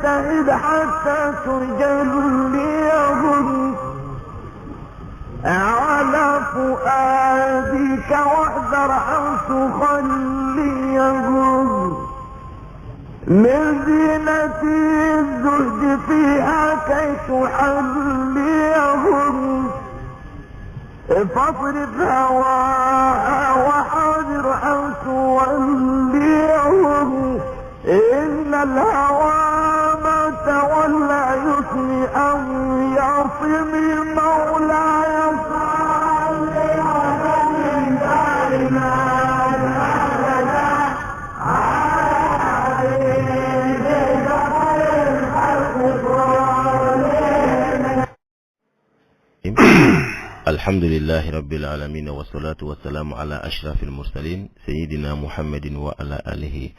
تجتهد حتى تجليهم على فؤادك، واحذر أن تخليهم من زينة الزهد فيها كي تحليهم. فاصرف هواها وحاذر أن توليهم، إن الهوى ما تولى يثني أو يعصم. مولاي صل وسلم دائما أبدا على حبيبك خير الخلق كلهم. الحمد لله رب العالمين، والصلاة والسلام على أشرف المرسلين سيدنا محمد وعلى آله.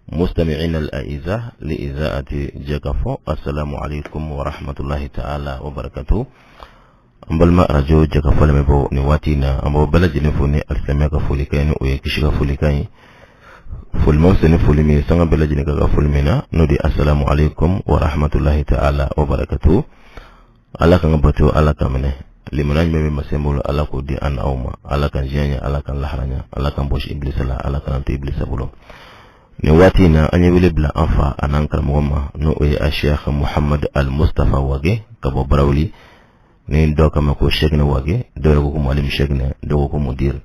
مستمعين الأعزاء لإذاعة Jɛkafɔ، السلام عليكم ورحمة الله تعالى وبركاته. An balima arajo Jɛkafɔ lamɛnbaaw, nin waati in na, an b'aw bɛɛ lajɛlen fo ni alisilamɛya ka folikan ye, ni o ye kisi ka folikan ye. Folimaw sen ni foli min ye, sanga bɛɛ lajɛlen ka ka foli min na, n'o de ye السلام عليكم ورحمة الله تعالى وبركاته. Ala k'an ka bato, Ala ka minɛ. Limaniya jumɛn bɛ masa bolo, Ala k'o di an aw ma. Ala k'an diɲɛ ɲɛ, Ala k'an lahara ɲɛ, Ala k'an bɔsi ibilisa la, Ala k'an to ibilisa bolo. Nin waati in na, an ye wele bila an fa an'an karamɔgɔ ma, n'o o ye a Sheikh Muhammad Al Mustafa Wage ka bɔ Barawuli, ni dɔw kama ko Sheikhina Wage, dɔw yɛrɛ ko ko Mualim Sheikhina, dɔw ko ko Mudir.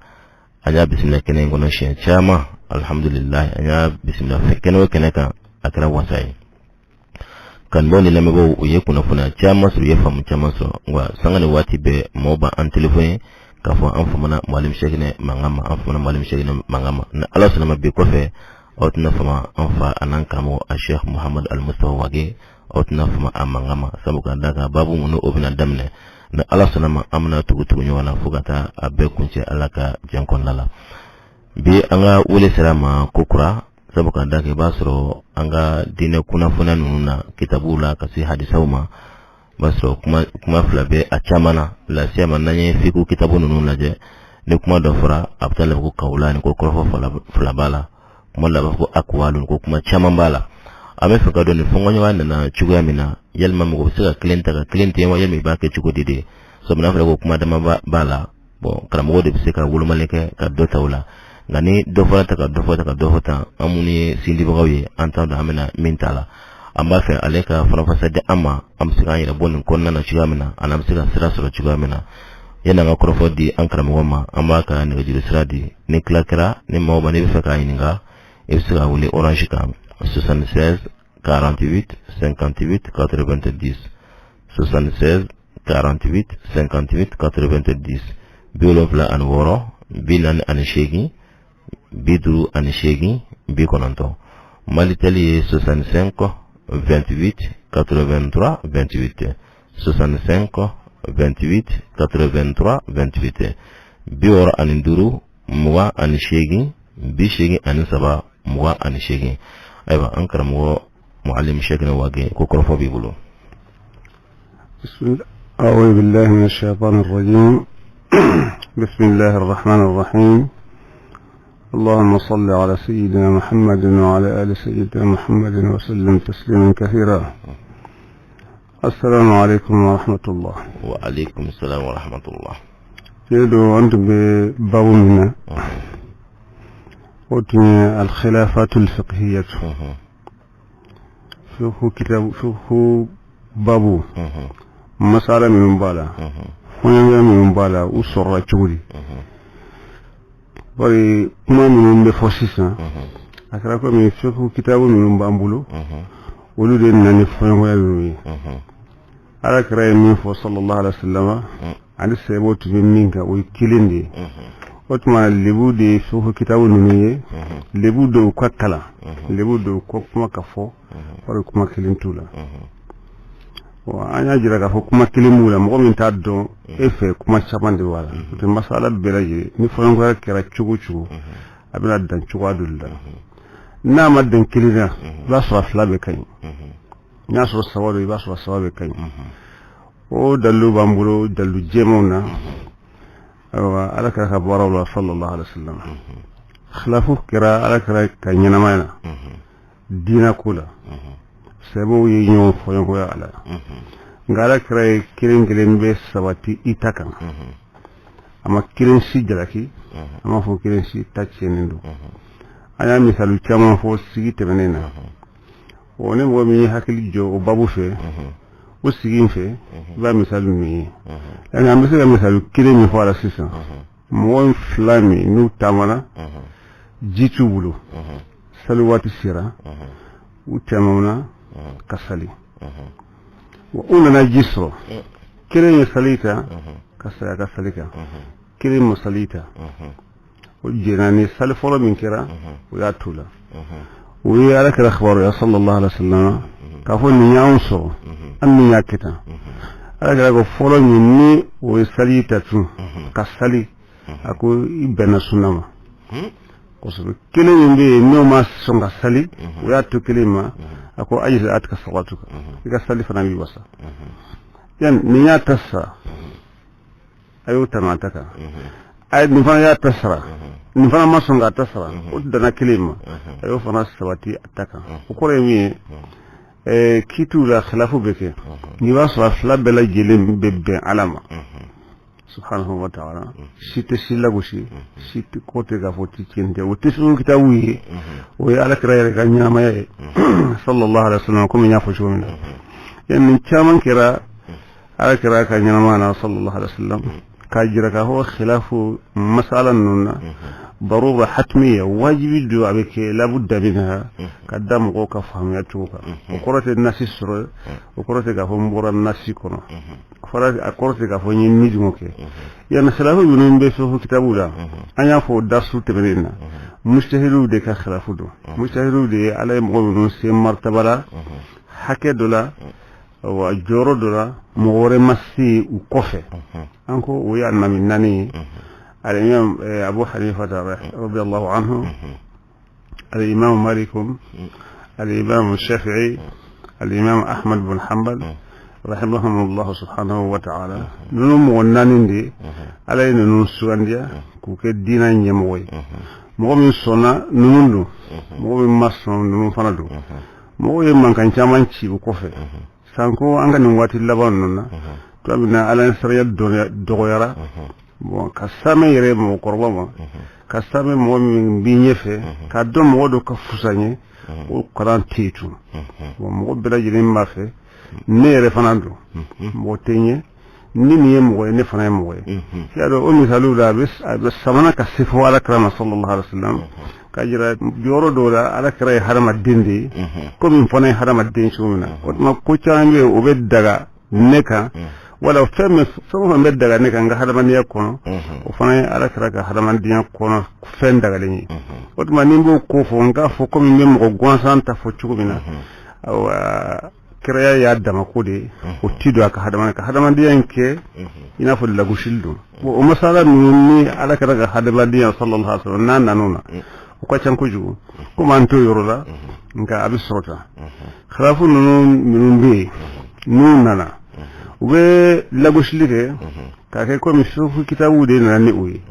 An y'a bisimila kɛnɛ in kɔnɔ siɲɛ caman. Alhamdulilayi, an y'a bisimila kɛnɛ o kɛnɛ kan, a kɛra wasa ye. Kanubaw ni lamɛnbaaw, u ye kunnafoniya caman sɔrɔ, u ye faamu caman sɔrɔ. Nka sanga ni waati bɛɛ, mɔgɔw b'an telefɔni k'a fɔ an famana Mualim Sheikhina mankan ma, an famana Mualim Sheikhina mankan ma. Ni Ala sɔnna ma, bi kɔfɛ, aw tɛna fama an fa an'an karamɔgɔ a Sheikh Muhammad Al Mustafa Wage, aw tɛna fama a mankan ma, sabu ka d'a kan baabu minnu o bɛna daminɛ, ni Ala sɔnna ma, an bɛna tugu tugu ɲɔgɔn na fo ka taa a bɛɛ kuncɛ, Ala ka jɛn kɔnɔna la. Bi, an ka wele sera ma ko kura, sabu ka d'a kan i b'a sɔrɔ an ka diinɛ kunnafoniya ninnu na, kitabuw la ka se hadisaw ma, i b'a sɔrɔ kuma fila bɛ a caman na. Lasiyama n'an ye fiku kitabu ninnu lajɛ, ni kuma dɔ fɔra, a bɛ taa laban ko kawula ni ko kɔrɔfɔ fila b'a la. Kuma dɔ la, a b'a fɔ ko akuwalu, ko kuma caman b'a la. An bɛ fɛ ka dɔn nin fɔnkɔɲɔgɔnya nana cogoya min na. Yalima mɔgɔ bɛ se ka kelen ta ka kelen ten wa? Yalima i b'a kɛ cogo di de? Sabu n'a fɔra ko kuma dama b'a la, bon, karamɔgɔ de bɛ se ka wolomali kɛ ka dɔ ta o la. Nka ni dɔ fɔra ta ka dɔ fɔ ta ka dɔ fɔ tan, an minnu ye sindibagaw ye, an t'a dɔn an bɛna min ta la. An b'a fɛ ale ka faranfasiya di an ma, an bɛ se k'an yɛrɛ bɔ nin kɔnɔna na cogoya min na, ani an bɛ se ka sira sɔrɔ cogoya min na. Yanni an ka kɔrɔfɔ di an karamɔgɔ ma, an b'a ka nɛgɛjuru sira di. Ni tila kɛra, ni maa o maa n'i bɛ fɛ k'a ɲininka, i bɛ se ka wele Orange kan 76 48 58 90, 76 48 58 90, 76 48 58 90. Malitel ye 65 28 83 28, 65 28 83 28, 65 28 83 28. Ayiwa, an karamɔgɔ Mualim Sheikhina Wage, ko kɔrɔfɔ b'i bolo. أعوذ بالله من الشيطان الرجيم. بسم الله الرحمن الرحيم. اللهم صل على سيدنا محمد وعلى آل سيدنا محمد وسلم تسليما كثيرا. السلام عليكم ورحمة الله. وعليكم السلام ورحمة الله. يدو أنتم بباب منا الخلافات الفقهية، فقه كتاب، فقه babu masala minnu b'a la, fɔɲɔgɔnya minnu b'a la, u sɔrɔla cogo di? Bari kuma minnu bɛ fɔ sisan, a kɛra komi fiqh kitabu minnu b'an bolo, olu de nana ni fɔɲɔgɔnya ninnu ye. Ala kira ye min fɔ صلى الله عليه وسلم, ani sahabaw tun bɛ min kan, o ye kelen de ye. O tuma lebu de ye fiqh kitabu ninnu ye, lebu dɔw ka kalan, lebu dɔw ka kuma ka fɔ, bari kuma kelen t'u la. An y'a jira k'a fɔ kuma kelen b'u la. Mɔgɔ min t'a dɔn, e fɛ kuma caman de b'a la. O tɛ masala bɛɛ lajɛlen ni fɔɲɔgɔnya kɛra cogo o cogo, a bɛna dan cogoya dɔ de la. N'a ma dan kelen na, i b'a sɔrɔ a fila bɛɛ ka ɲi. N'a sɔrɔ saba don, i b'a sɔrɔ saba bɛɛ ka ɲi. O dalilu b'an bolo, dalilu jɛmanw na. Ayiwa, Ala kira ka baaraw la صلى الله عليه وسلم, khilafu kɛra Ala kira ka ɲɛnamaya na diinɛ ko la. Sahabaw ye ɲɔgɔn fɔɲɔgɔnya a la, nka ala kira ye kelen kelen bɛ sabati i ta kan. A ma kelen si jalaki, a ma fɔ kelen si ta tiɲɛnen don. An y'a misali caman fɔ sigi tɛmɛnen na. O ni mɔgɔ min ye hakili jɔ o babu fɛ, o sigi in fɛ, i b'a misali ninnu ye. An bɛ se ka misali kelen min fɔ a la sisan, mɔgɔ fila min n'u taamana, ji t'u bolo, sali waati sera, u tɛmɛna ka sali, u nana ji sɔrɔ. Kelen ye sali ta ka saya ka sali kan, kelen ma sali ta. O jɛnna ni sali fɔlɔ min kɛra, o y'a t'u la. O ye ala kira kibaruya sallallahu alaihi wasallam k'a fɔ nin y'anw sɔrɔ, an min y'a kɛ tan. Ala kira ko fɔlɔ min ni o ye sali ta tun ka sali, a ko i bɛnna sunna ma kosɛbɛ. Kelen min bɛ yen n'o ma sɔn ka sali, o y'a to kelen ma, a ko ajza'atka salatuka, i ka sali fana b'i wasa. Yan nin y'a ta sara, a y'o tanu a ta kan. A nin fana y'a ta sara, nin fana ma sɔn k'a ta sara, o danna kelen ma, a y'o fana sabati a ta kan. O kɔrɔ ye min ye, kiitiw la khilafu bɛ kɛ, n'i b'a sɔrɔ a fila bɛɛ lajɛlen bɛ bɛn ala ma subhanahu wa ta'ala. Si tɛ si lagosi, si tɛ ko tɛ k'a fɔ ti tiɲɛ tɛ. O tɛ fiqhu kitabu ye, o ye ala kira yɛrɛ ka ɲɛnamaya ye sallallahu alaihi wasallam. Komi n y'a fɔ cogo min na, yan nin caman kɛra ala kira ka ɲɛnamaya na sallallahu alaihi wasallam, k'a jira k'a fɔ khilafu masala ninnu na, darura hatmiya, wajibi don, a bɛ kɛ labudda minha, ka da mɔgɔw ka faamuya cogo kan. O kɔrɔ tɛ nasi sɔrɔ, o kɔrɔ tɛ k'a fɔ n bɔra nasi kɔnɔ, a kɔrɔ tɛ k'a fɔ n ye nidungɔ kɛ. Yan khilafu minnu bɛ fiqhu kitabu la, an y'a fɔ darsu tɛmɛnen na, mujtahidiw de ka khilafu don. Mujtahidiw de ye ala ye mɔgɔ minnu se martaba la, hakɛ dɔ la, wa jɔyɔrɔ dɔ la, mɔgɔ wɛrɛ ma se u kɔfɛ. An ko o ye alimami naani ye: alimami Abu Hanifa radiyallahu anhu, alimami Malik, alimami Shafi'i, alimami Ahmad bin Hanbal rahimahumullah subhanahu wa ta'ala. Ninnu mɔgɔ naani de, ala ye ninnu sugandiya k'u kɛ diinɛ ɲɛmɔgɔ ye. Mɔgɔ min sɔnna, ninnu don. Mɔgɔ min ma sɔn, ninnu fana don. Mɔgɔw ye mankan caman ci o kɔfɛ, sanko an ka nin waati laban ninnu na, tuma min na ala sariya dɔgɔyara. Bon, ka samɛ yɛrɛ mɔgɔkɔrɔba ma, ka samɛ mɔgɔ min b'i ɲɛfɛ, k'a dɔn mɔgɔ dɔ ka fusa ɲɛ, o kalan tɛ yen tun. Bon, mɔgɔ bɛɛ lajɛlen b'a fɛ, ne yɛrɛ fana don, mɔgɔ tɛ ɲɛ ni nin ye mɔgɔ ye, ne fana ye mɔgɔ ye. I y'a dɔn, o misaliw la, a bɛ samana ka se fo ala kira ma sallallahu alaihi wasallam, k'a jira jɔyɔrɔ dɔw la ala kira ye hadamaden de ye, komi n fana ye hadamaden cogo min na. O tuma ko caman bɛ yen, o bɛ daga ne kan, wala fɛn o fɛn bɛ daga ne kan n ka hadamadenya kɔnɔ, o fana ye ala kira ka hadamadenya kɔnɔ fɛn dagalen ye. O tuma ni n b'o ko fɔ, n k'a fɔ komi n bɛ mɔgɔ gansan ta fɔ cogo min na, ayiwa, kiraya y'a dama ko de ye, o ti don a ka hadamadenya ka hadamadenya in kɛ i n'a fɔ lagosili don. Bon, o masala ninnu ni ala kira ka hadamadenya sallallahu alaihi wasallam n'a nan'o na, o ka ca kojugu. Komi an t'o yɔrɔ la, nka a bɛ sɔrɔ tan. Khilafu ninnu minnu bɛ yen, n'u nana, u bɛ lagosili kɛ k'a kɛ komi fiqhu kitabu de nana ni o ye.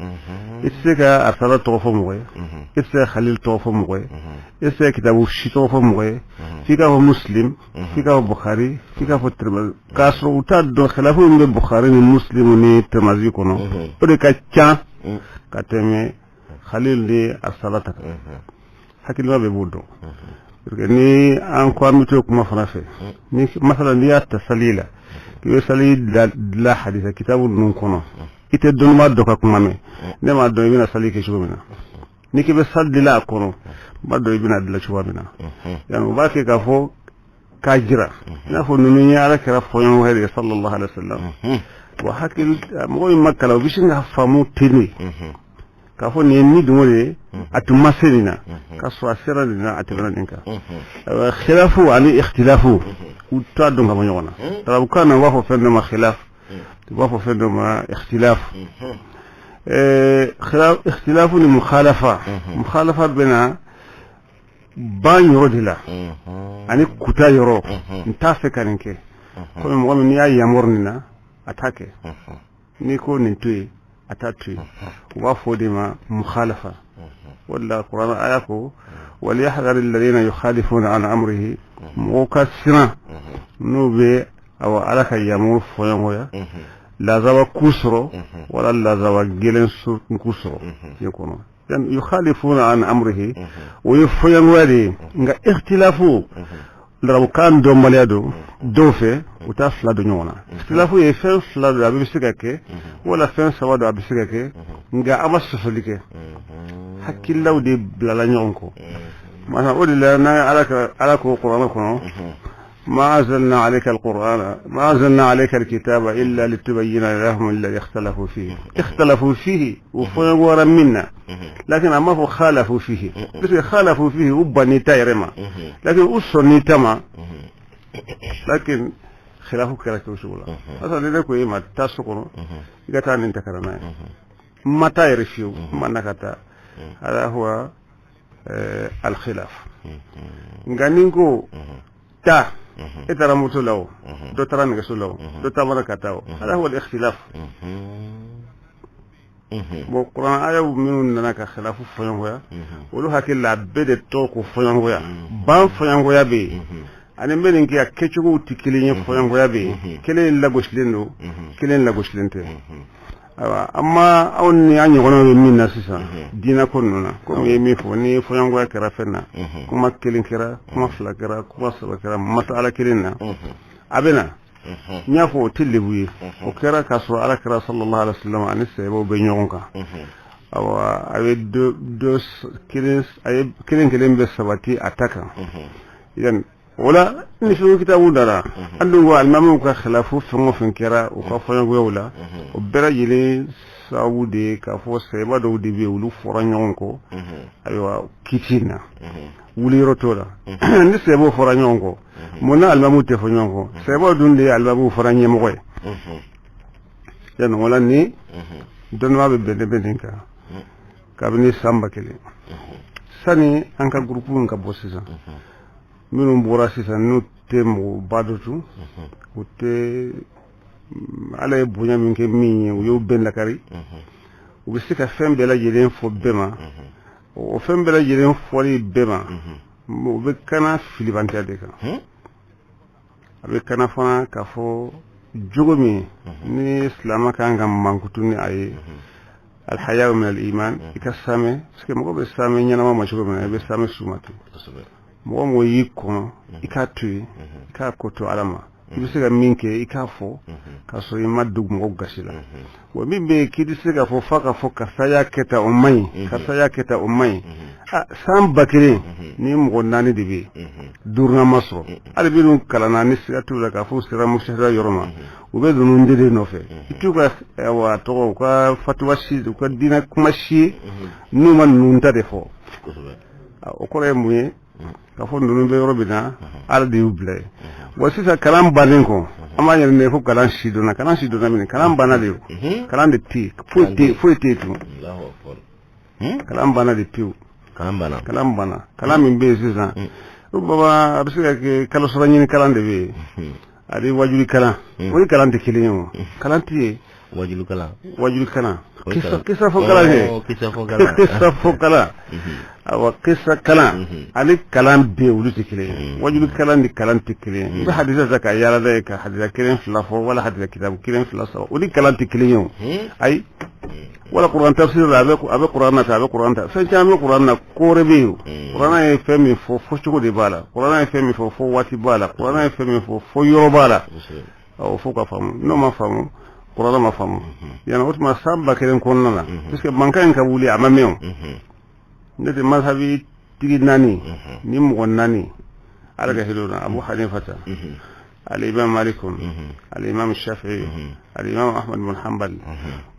I tɛ se ka arsala tɔgɔ fɔ mɔgɔ ye, i tɛ se ka Khalil tɔgɔ fɔ mɔgɔ ye, i tɛ se ka kitabu si tɔgɔ fɔ mɔgɔ ye, f'i k'a fɔ Muslim, f'i k'a fɔ Bukhari, f'i k'a fɔ Tirmidhi, k'a sɔrɔ u t'a dɔn khilafu min bɛ Bukhari ni Muslim ni Tirmidhi kɔnɔ, o de ka ca ka tɛmɛ Khalil ni arsala ta kan. Hakilima bɛɛ b'o dɔn, parce que ni an ko an bɛ to kuma fana fɛ, ni masala n'i y'a ta sali la, k'i bɛ sali dilan hadisa kitabu ninnu kɔnɔ, i tɛ dɔnnibaa dɔ ka kuma mɛn, ne m'a dɔn i bɛna sali kɛ cogo min na. N'i k'i bɛ sali dilan a kɔnɔ, n b'a dɔn i bɛna dilan cogoya min na. Yani u b'a kɛ k'a fɔ k'a jira i n'a fɔ ninnu ye ala kira fɔɲɔgɔn de ye sallallahu alaihi wasallam. Wa hakili mɔgɔ min ma kalan, o bɛ sin ka faamu ten de k'a fɔ nin ye ni dungo de ye, a tun ma se nin na, k'a sɔrɔ a sera nin na, a tɛmɛna nin kan. Khilafu ani ikhtilafu, u t'a dɔn ka bɔ ɲɔgɔn na. Arabukan na, u b'a fɔ fɛn dɔ ma khilaf, u b'a fɔ fɛn dɔ ma ikhtilaf. Ikhtilafu ni mukhalafa, mukhalafa bɛ na ban yɔrɔ de la ani kuta yɔrɔ. N t'a fɛ ka nin kɛ, komi mɔgɔ min n'i y'a yamaru nin na, a t'a kɛ. N'i ko nin to yen, a t'a to yen. U b'a fɔ o de ma mukhalafa. O de la kuranɛ aya ko Walyahdhar alladhina yukhalifuna an amrihi, mɔgɔw ka siran n'u bɛ awa Ala ka yamaru fɔɲɔgɔnya, lazaba k'u sɔrɔ wala lazaba gɛlɛn k'u sɔrɔ diɲɛ kɔnɔ. Yukhalifuna an amrihi, o ye fɔɲɔgɔnya de ye, nka ikhtilafu larabukan dɔnbaliya don dɔw fɛ, u t'a fila don ɲɔgɔn na. Ikhtilafu ye fɛn fila don, a bɛ se ka kɛ, wala fɛn saba don, a bɛ se ka kɛ, nka an ma sɔsɔli kɛ, hakililaw de bilala ɲɔgɔn kɔ. Masa o de la n'a Ala ka Ala ko kuranɛ kɔnɔ: ما أنزلنا عليك القرآن ما أنزلنا عليك الكتاب إلا لتبين لهم الذي اختلفوا فيه. اختلفوا فيه وفوا منا، لكن أما خالفوا فيه، بس خالفوا فيه وبني تايرما، لكن أصني تما، لكن خلافه كلا كوشولا. أصلا لك ما تاسكونو إذا أنت كرنا ما تايرفيو ما نكتا، هذا هو الخلاف. نغنينكو تا e taara moto la o, dɔ taara nɛgɛso la o, dɔ taamana ka taa o, hada huwa al-ikhtilaf. Bon, kuran ayaw minnu nana ka khilafu fɔɲɔgɔnya, olu hakili la a bɛɛ de tɔgɔ ko fɔɲɔgɔnya. Ban fɔɲɔgɔnya bɛ yen, ani n bɛ nin kɛ, a kɛcogow tɛ kelen ye. Fɔɲɔgɔnya bɛ yen, kelen lagosilen don, kelen lagosilen tɛ. Ayiwa, an ma aw ni an ɲɔgɔnnaw bɛ min na sisan diinɛ ko ninnu na, komi i ye min fɔ, ni fɔɲɔgɔnya kɛra fɛn na, kuma kelen kɛra, kuma fila kɛra, kuma saba kɛra masala kelen na, a bɛ na n y'a fɔ o tɛ lebu ye. O kɛra k'a sɔrɔ Ala kɛra sallallahu alaihi wasallam ani sahabaw bɛ ɲɔgɔn kan. Awa, a bɛ dɔ kelen, a ye kelen kelen bɛ sabati a ta kan yan. O la ni fiqh kitabu nana, an dun ko alimamiw ka khilafu fɛn o fɛn kɛra u ka fɔɲɔgɔnyaw la, o bɛɛ lajɛlen sababu de ye k'a fɔ sahaba dɔw de bɛ yen, olu fɔra ɲɔgɔn kɔ. Ayiwa, kiti na wuli yɔrɔ t'o la. Ni sahabaw fɔra ɲɔgɔn kɔ, mun na alimamiw tɛ fɔ ɲɔgɔn kɔ? Sahabaw dun de ye alimamiw fɔra ɲɛmɔgɔ ye yan. O la ni dɔnniba bɛ bɛn bɛ nin kan kabini san 1000 sani an ka gurupu in ka bɔ sisan. Minnu bɔra sisan, n'u tɛ mɔgɔba dɔ tun, u tɛ Ala ye bonya min kɛ min ye, u y'o bɛɛ lakari, u bɛ se ka fɛn bɛɛ lajɛlen fɔ bɛɛ ma. O fɛn bɛɛ lajɛlen fɔli bɛɛ ma, o bɛ kana filibantɛya de kan. A bɛ kana fana k'a fɔ jogo min ni silamɛ kan ka mankutu ni a ye, alhaya min al-iman, i ka saamɛ, parce que mɔgɔ bɛ saamɛ ɲɛnama ma cogo min na, i bɛ saamɛ su ma ten. Mɔgɔ mɔgɔ y'i kɔnɔ, i k'a to yen, i k'a ko to Ala ma. I bɛ se ka min kɛ, i k'a fɔ k'a sɔrɔ i ma don mɔgɔw gasi la. Wa min bɛ yen k'i tɛ se k'a fɔ f'a ka fɔ karisa y'a kɛ tan, o man ɲi, karisa y'a kɛ tan, o man ɲi. A san 1000 ni mɔgɔ naani de bɛ yen, duurunan ma sɔrɔ. Hali minnu kalanna ni siga t'u la k'a fɔ u sera musahara yɔrɔ ma, u bɛ ninnu de nɔfɛ. I t'u ka wa tɔgɔ, u ka fatuwa si, u ka diinɛ kuma si ye n'u ma ninnu ta de fɔ. O kɔrɔ ye mun ye? K'a fɔ ninnu bɛ yɔrɔ min na, Ala de y'u bila yen. Wa sisan kalan bannen kɔ, an b'a ɲɛɲini ko kalan si donna, kalan si donna min, kalan banna de, kalan de tɛ yen, foyi tɛ yen, foyi tɛ yen tun. Kalan banna de pewu. Kalan banna. Kalan banna. Kalan min bɛ yen sisan o baba, a bɛ se ka kɛ kalo sɔrɔ ɲini kalan de bɛ yen, ani wajuli kalan. O ni kalan tɛ kelen ye. O kalan tɛ yen. Wajulu kalan. Wajulu kalan, kisa fɔ kalan ye, kisa fɔ kalan, kisa fɔ kalan. Awa, kisa kalan ani kalan bɛ yen, olu tɛ kelen ye. Wajulu kalan ni kalan tɛ kelen ye. I bɛ hadisa ta ka yaala n'a ye, ka hadisa kelen fila fɔ, wala hadisa kitabu kelen fila saba, o ni kalan tɛ kelen ye. O ayi, wala kuran tafsir la, a bɛ kuran na ta, a bɛ kuran ta, fɛn caman bɛ kuran na, ko wɛrɛ bɛ yen. Kuran ye fɛn min fɔ, fɔcogo de b'a la. Kuran ye fɛn min fɔ, fɔ waati b'a la. Kuran ye fɛn min fɔ, fɔ yɔrɔ b'a la. Awɔ, fo ka faamu. N'o ma faamu, kuran ma faamu. Yan o tuma san 1000 kɔnɔna na, puisque mankan in ka wuli, a ma mɛn. O ne tɛ mazhabi tigi naani ni mɔgɔ naani, Ala ka hinɛ na, Abu Hanifata, al-Imam Malik, al-Imam Shafi'i, al-Imam Ahmad bin Hanbal,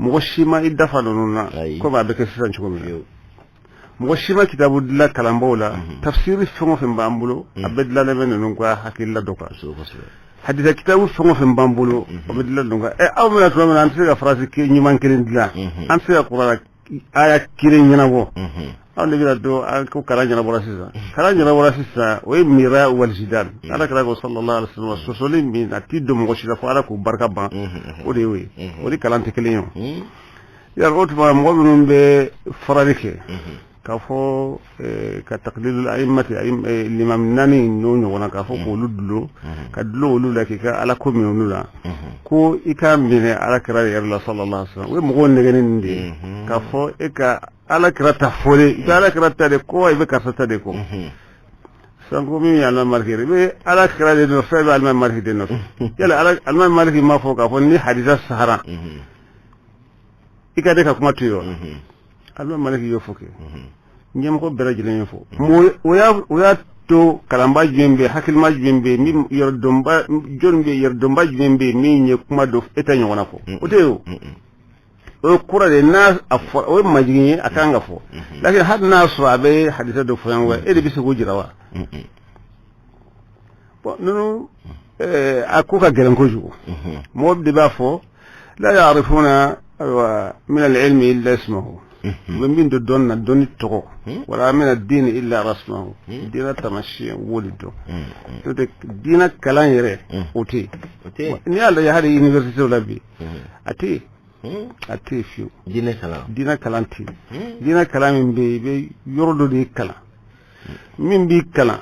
mɔgɔ si ma i dafa ninnu na komi a bɛ kɛ sisan cogo min na. Mɔgɔ si ma kitabu dilan kalanbaw la. Tafsiri fɛn o fɛn b'an bolo, a bɛɛ dilanlen bɛ ninnu ka hakilila dɔ kan. Hadisa kitabu fɛn o fɛn b'an bolo, o bɛ dilan ninnu kan. Ɛ, aw bɛna tuma min na, an tɛ se ka farasi ɲuman kelen dilan, an tɛ se ka kuranɛ aya kelen ɲɛnabɔ. Anw de bɛna don an ko kalan ɲɛnabɔra sisan. Kalan ɲɛnabɔra sisan, o ye mira walijidan. Ala kɛra ko sallallahu alaihi wasallam, sɔsɔli min a ti don mɔgɔ si la fo Ala k'o barika ban, o de y'o ye. O ni kalan tɛ kelen ye. O yala o tuma mɔgɔ minnu bɛ farali kɛ K'a fɔ ka taqlidul a'immati, limam naani n'o ɲɔgɔnna, k'a fɔ k'olu dulon, ka dulon olu la, k'i ka ala ko minɛ olu la, ko i k'a minɛ ala kira yɛrɛ la sallallahu alaihi wasallam, o ye mɔgɔw nɛgɛnni nin de ye. K'a fɔ e ka ala kira ta fɔlen, i bɛ ala kira ta de kɔ, i bɛ karisa ta de kɔ. Sanko min ye alimami Maliki yɛrɛ, i bɛ ala kira de nɔfɛ, i bɛ alimami Maliki de nɔfɛ. Yala alimami Maliki m'a fɔ k'a fɔ ni hadisa sahara, i ka ne ka kuma to yen wa? Alimami Maliki y'o fɔ kɛ, ɲɛmɔgɔ bɛɛ lajɛlen y'o fɔ. O y'a to kalanba jumɛn bɛ yen, hakilima jumɛn bɛ yen, min yɛrɛdɔnba jɔn bɛ yen, yɛrɛdɔnba jumɛn bɛ yen min ye kuma dɔ e tɛ ɲɔgɔnna fɔ? O tɛ yen. O ye kura de ye. N'a a fɔ, o ye majigin ye, a kan ka fɔ. Lakin hali n'a sɔrɔ a bɛ hadisa dɔ fɔ yan wa, e de bɛ se k'o jira wa? Bon, ninnu a ko ka gɛlɛn kojugu. Mɔgɔ de b'a fɔ la ya'rifuna, ayiwa, min al-ilmi illa ismahu, u bɛ min dɔn dɔnni na, dɔnni tɔgɔ, wala min ad-din illa rasmahu, diinɛ taamasiyɛn, u b'o de dɔn. N'o tɛ, diinɛ kalan yɛrɛ, o tɛ yen. N'i y'a lajɛ hali université la bi, a tɛ yen, a tɛ yen fiyewu. Diinɛ kalan? Diinɛ kalan tɛ yen. Diinɛ kalan min bɛ yen, i bɛ yɔrɔ dɔ de kalan. Min b'i kalan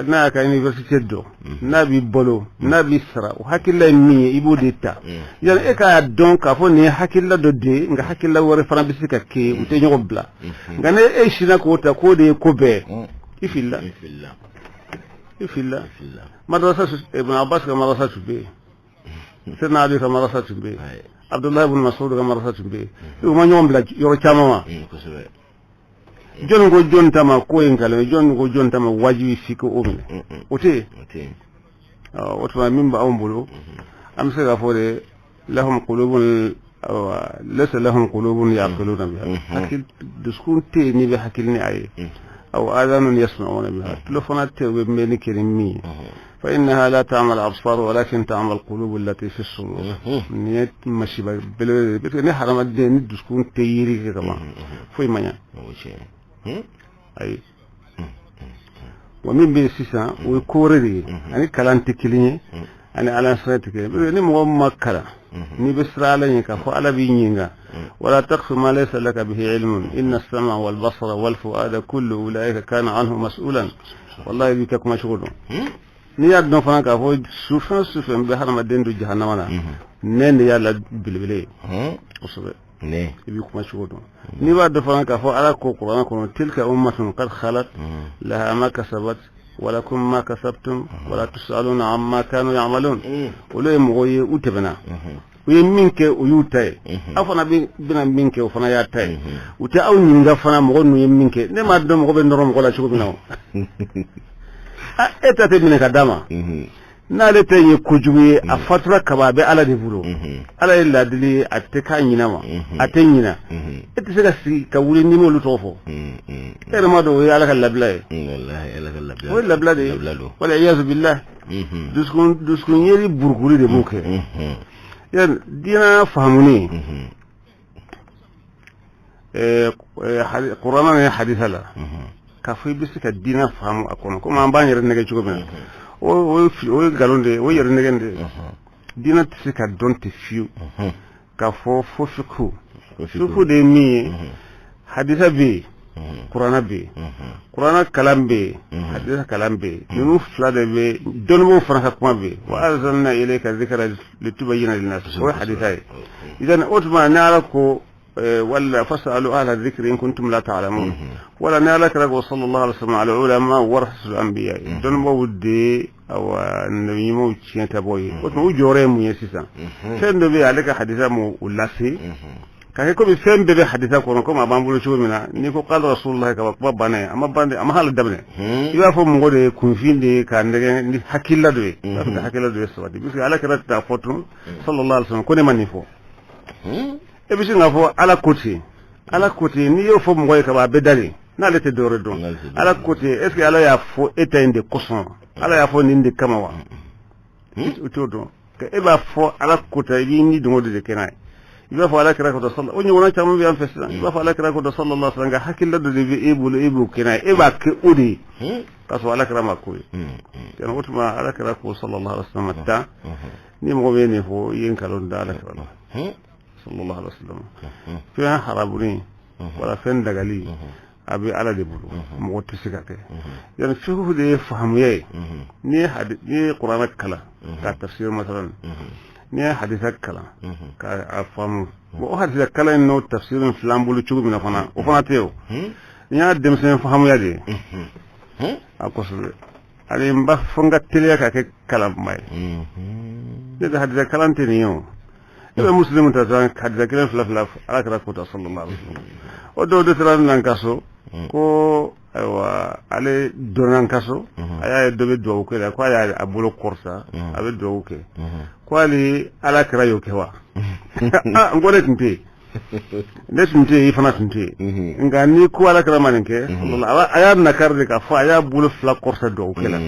n'a y'a ka université dɔn, n'a b'i balo, n'a b'i sara, o hakilila ye min ye, i b'o de ta. Yani e k'a dɔn k'a fɔ nin ye hakilila dɔ de ye, nka hakilila wɛrɛ fana bɛ se ka kɛ, u tɛ ɲɔgɔn bila. Nka ni e sinna k'o ta k'o de ye ko bɛɛ, i filila, i filila. Madrasa, Ibn Abbas ka madrasa tun bɛ yen, Seydina Ali ka madrasa tun bɛ yen, Abdullahi ibn Mas'ud ka madrasa tun bɛ yen. U ma ɲɔgɔn bila yɔrɔ caman wa? Jɔnni ko jɔn ta ma k'o ye nkalon ye? Jɔnni ko jɔn ta ma wajibi f'i k'o minɛ? O tɛ yen. O tuma, min b'anw bolo, an bɛ se k'a fɔ de lahum qulubun, laysa lahum qulubun ya'qiluna biha, hakili dusukun tɛ yen n'i bɛ hakili ni a ye, aw adanun yasma'una biha, tulo fana tɛ yen u bɛ mɛnni kɛ ni min ye. Fa innaha la ta'mal absar walakin ta'mal qulub allati fi sudur. Nin ye masiba belebele de, parce que ni hadamaden ni dusukun tɛ yiri kɛ ka ban, foyi ma ɲa. Ayi wa, min bɛ yen sisan, o ye ko wɛrɛ de ye, ani kalan tɛ kelen ye, ani ala sira tɛ kelen ye. Ni mɔgɔ min ma kalan, n'i bɛ siran ala ɲɛ k'a fɔ ala b'i ɲininka, wala taqfu ma laysa laka bihi ilmun inna as-sam'a wal basara wal fu'ada kullu ulaika kana anhu mas'ulan. Wallahi, b'i ka kuma cogo dɔn. N'i y'a dɔn fana k'a fɔ sufɛn sufɛn bɛ hadamaden don jahanama na, nɛn de y'a la belebele ye kosɛbɛ. I b'i kuma cogo dɔn. N'i b'a dɔn fana k'a fɔ ala ko kuranɛ kɔnɔ tilka ummatun qad khalat laha ma kasabat walakum ma kasabtum wala tusaluna amma kanu ya'malun. Olu ye mɔgɔw ye, u tɛmɛna, u ye min kɛ, o y'u ta ye. Aw fana bɛna min kɛ, o fana y'a ta ye. U tɛ aw ɲininka fana mɔgɔ ninnu ye min kɛ. Ne m'a dɔn mɔgɔ bɛ nɔrɔ mɔgɔ la cogo min na. O e ta tɛ minɛ ka d'a ma. N'ale ta ye kojugu ye, a fatura kaba, a bɛ ala de bolo. Ala ye laadili ye, a tɛ k'a ɲina ma, a tɛ ɲina. E tɛ se ka sigi ka wuli n'i m'olu tɔgɔ fɔ. E yɛrɛ m'a dɔn o ye ala ka labila ye, o ye labila de ye. Wala iyazu billah, dusukun yeli burukuri de b'o kɛ. Yan diinɛ faamuni kuranɛ ni hadisa la, k'a fɔ i bɛ se ka diinɛ faamu a kɔnɔ komi an b'an yɛrɛ nɛgɛ cogo min na, o ye nkalon de ye, o ye yɛrɛ nɛgɛ de ye. Diinɛ tɛ se ka dɔn ten fiyewu k'a fɔ fo fiqhu. Fiqhu de ye min ye, hadisa bɛ yen, kuranɛ bɛ yen, kuranɛ kalan bɛ yen, hadisa kalan bɛ yen. Ninnu fila de bɛ, dɔnnibaaw fana ka kuma bɛ yen. Wa anzalna ilayka dhikra litubayyina linnas, o ye hadisa ye. Idan o tuma, ni ala ko wala fasalu ahla dhikri in kuntum la ta'lamun, wala ni ala kira ko sallallahu alaihi wasallam al ulama warasatul anbiya, dɔnnibaaw de, awa, nabi ɲumanw tiɲɛ tabɔ ye. O tuma, u jɔyɔrɔ ye mun ye sisan? Fɛn dɔ bɛ yen, ale ka hadisa m'o lase ka kɛ komi fɛn bɛɛ bɛ hadisa kɔnɔ, komi a b'an bolo cogo min na. N'i ko qala rasulullah ka kuma banna ye, a ma ban dɛ, a ma hali daminɛ. I b'a fɔ mɔgɔ de ye kunfin de ye k'a nɛgɛ ni hakilila dɔ ye, i b'a fɔ ka hakilila dɔ ye sabati, puisque ala kira t'a fɔ tun sallallahu alaihi wasallam ko ne ma nin fɔ. E bɛ sin k'a fɔ ala ko ten, ala ko ten. N'i y'o fɔ mɔgɔ ye ka ban, a bɛ dalen n'ale tɛ dɔwɛrɛ dɔn. Ala ko ten, est ce que ala y'a fɔ e ta in de kosɔn? Ala y'a fɔ nin de kama wa? O t'o dɔn. E b'a fɔ ala ko ten, i b'i ni dɔngɔ de kɛ n'a ye. I b'a fɔ ala kira ko sala, o ɲɔgɔnna caman bɛ yan fɛ sisan. I b'a fɔ ala kira ko sallallahu alaihi wasallam, nka hakilila dɔ de bɛ e bolo, e b'o kɛ n'a ye, e b'a kɛ o de ye k'a sɔrɔ ala kira ma ko ye. O tuma, ala kira ko sallallahu alaihi wasallam tan, ni mɔgɔ bɛ nin fɔ, i ye nkalon da ala kira la sallallahu alaihi wasallam. Fɛn harabuni wala fɛn dagali. A bɛ Ala de bolo, mɔgɔ tɛ se ka kɛ. Yani fiqhu de ye faamuya ye. N'i ye Kuranɛ kalan k'a tafsir masalan, n'i ye hadisa kalan k'a faamu, bon, o hadisa kalan in n'o tafsir in filan bolo cogo min na fana, o fana tɛ o. N y'a denmisɛn faamuya de ye a kosɛbɛ. Ani n b'a fɔ n ka teliya ka kɛ kalanba ye. Ne tɛ hadisa kalan tɛ nin ye. O e bɛ Muslimu ta sisan, hadisa kelen, fila fila, Ala kɛra kota sallallahu alaihi wasallam. O dɔw de taara nan ka so ko ayiwa, ale donna n ka so, a y'a ye dɔ bɛ duwawu kɛ la, ko a y'a bolo kɔrɔta, a bɛ duwawu kɛ, ko hali Ala kɛra y'o kɛ wa? Ah, n ko ne tun tɛ yen, ne tun tɛ yen, i fana tun tɛ yen. Nka n'i ko Ala kɛra ma nin kɛ, a y'a nakari de k'a fɔ a y'a bolo fila kɔrɔta duwawu kɛ la.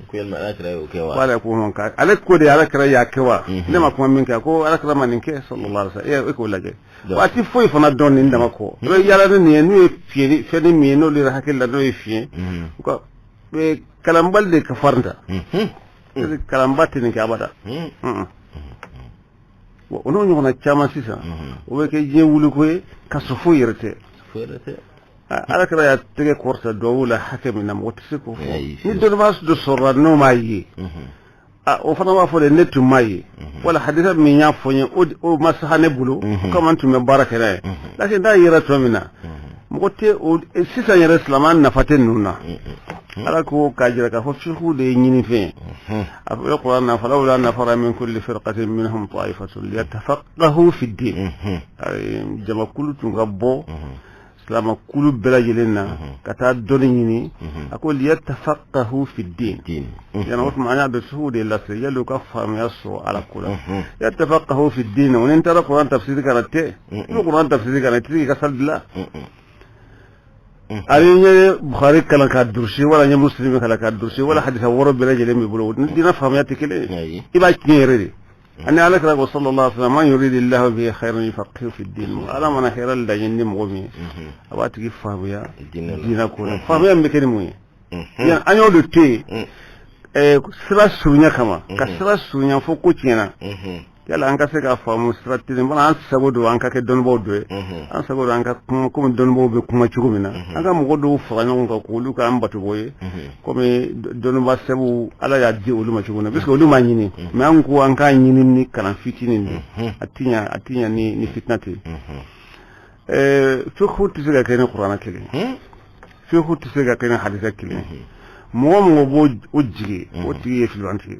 Ko yalima Ala kɛra y'o kɛ wa? Ko ale ko ale ko de Ala kɛra y'a kɛ wa? Ne ma kuma min kɛ, ko Ala kɛra ma nin kɛ sallallahu alaihi wasallam. E k'o lajɛ, waati foyi fana dɔn nin dama kɔ. I bɛ yaala ni nin ye, n'u ye fiɲɛ fɛn min ye, n'olu yɛrɛ hakili la n'o ye fiɲɛ. U ka kalanbali de ka farin ta, kalanba tɛ nin kɛ abada. Bon, o n'o ɲɔgɔnna caman sisan, o bɛ kɛ diɲɛ wuliko ye ka sɔrɔ foyi yɛrɛ tɛ. Ala kɛra y'a tɛgɛ kɔrɔta duwawu la hakɛ min na, mɔgɔ tɛ se k'o fɔ. Ni dɔnnibaa dɔ sɔrɔla n'o m'a ye, o fana b'a fɔ de ne tun m'a ye, wala hadisa min y'a fɔ n ye, o ma saha ne bolo, o kama n tun bɛ baara kɛ n'a ye. Lakin n'a yera tuma min na, mɔgɔ tɛ o. Sisan yɛrɛ, silamɛ nafa tɛ ninnu na. Ala ko k'a jira k'a fɔ fiqhu de ye ɲinifɛn ye. A fɔ Kuran na: falawla nafara min kulli firqatin minhum ta'ifatun liyatafaqahu fi ddin. Jamakulu tun ka bɔ silamɛ kulu bɛɛ lajɛlen na ka taa dɔnni ɲini. A ko liyatafaqahu fi ddin. Yana o tuma an y'a dɔn fiqhu de lase yali u ka faamuya sɔrɔ Ala ko la. Yatafaqahu fi ddin, o ni n taara Kuran tafsiri kana tɛ. I bɛ Kuran tafsiri kana, i tɛ se k'i ka sali dilan. Ani n ye Bukhari kalan k'a durusi, wala n ye Muslim kalan k'a durusi, wala hadisa wɔɔrɔ bɛɛ lajɛlen b'i bolo, ni diinɛ faamuya tɛ kelen ye. I b'a tiɲɛ yɛrɛ de. Ani Ala kɛra ko sallallahu alaihi wasallam: man yuridillahu bihi khairan yufaqihu fi din. Ala mana hɛrɛ laɲini ni mɔgɔ min ye, a b'a tigi faamuya diinɛ ko la. Faamuya min bɛ kɛ ni mun ye? Yan an y'o de to yen sira surunya kama, ka sira surunya fo ko tiɲɛna. Yala an ka se k'a faamu sira telen fana, an sago don an ka kɛ dɔnnibaaw dɔ ye, an sago don an ka kuma komi dɔnnibaaw bɛ kuma cogo min na, an ka mɔgɔ dɔw fara ɲɔgɔn kan k'olu k'an batobɔ ye komi dɔnnibaa sɛbɛw Ala y'a di olu ma cogo min na, puisque olu m'a ɲini. Mais an ko an k'a ɲini ni kalan fitinin de, a ti ɲa, a ti ɲa ni fitina tɛ. Fiqhu tɛ se ka kɛ ni Kuranɛ kelen, fiqhu tɛ se ka kɛ ni hadisa kelen. Mɔgɔ mɔgɔ b'o o jigi, o tigi ye filibantigi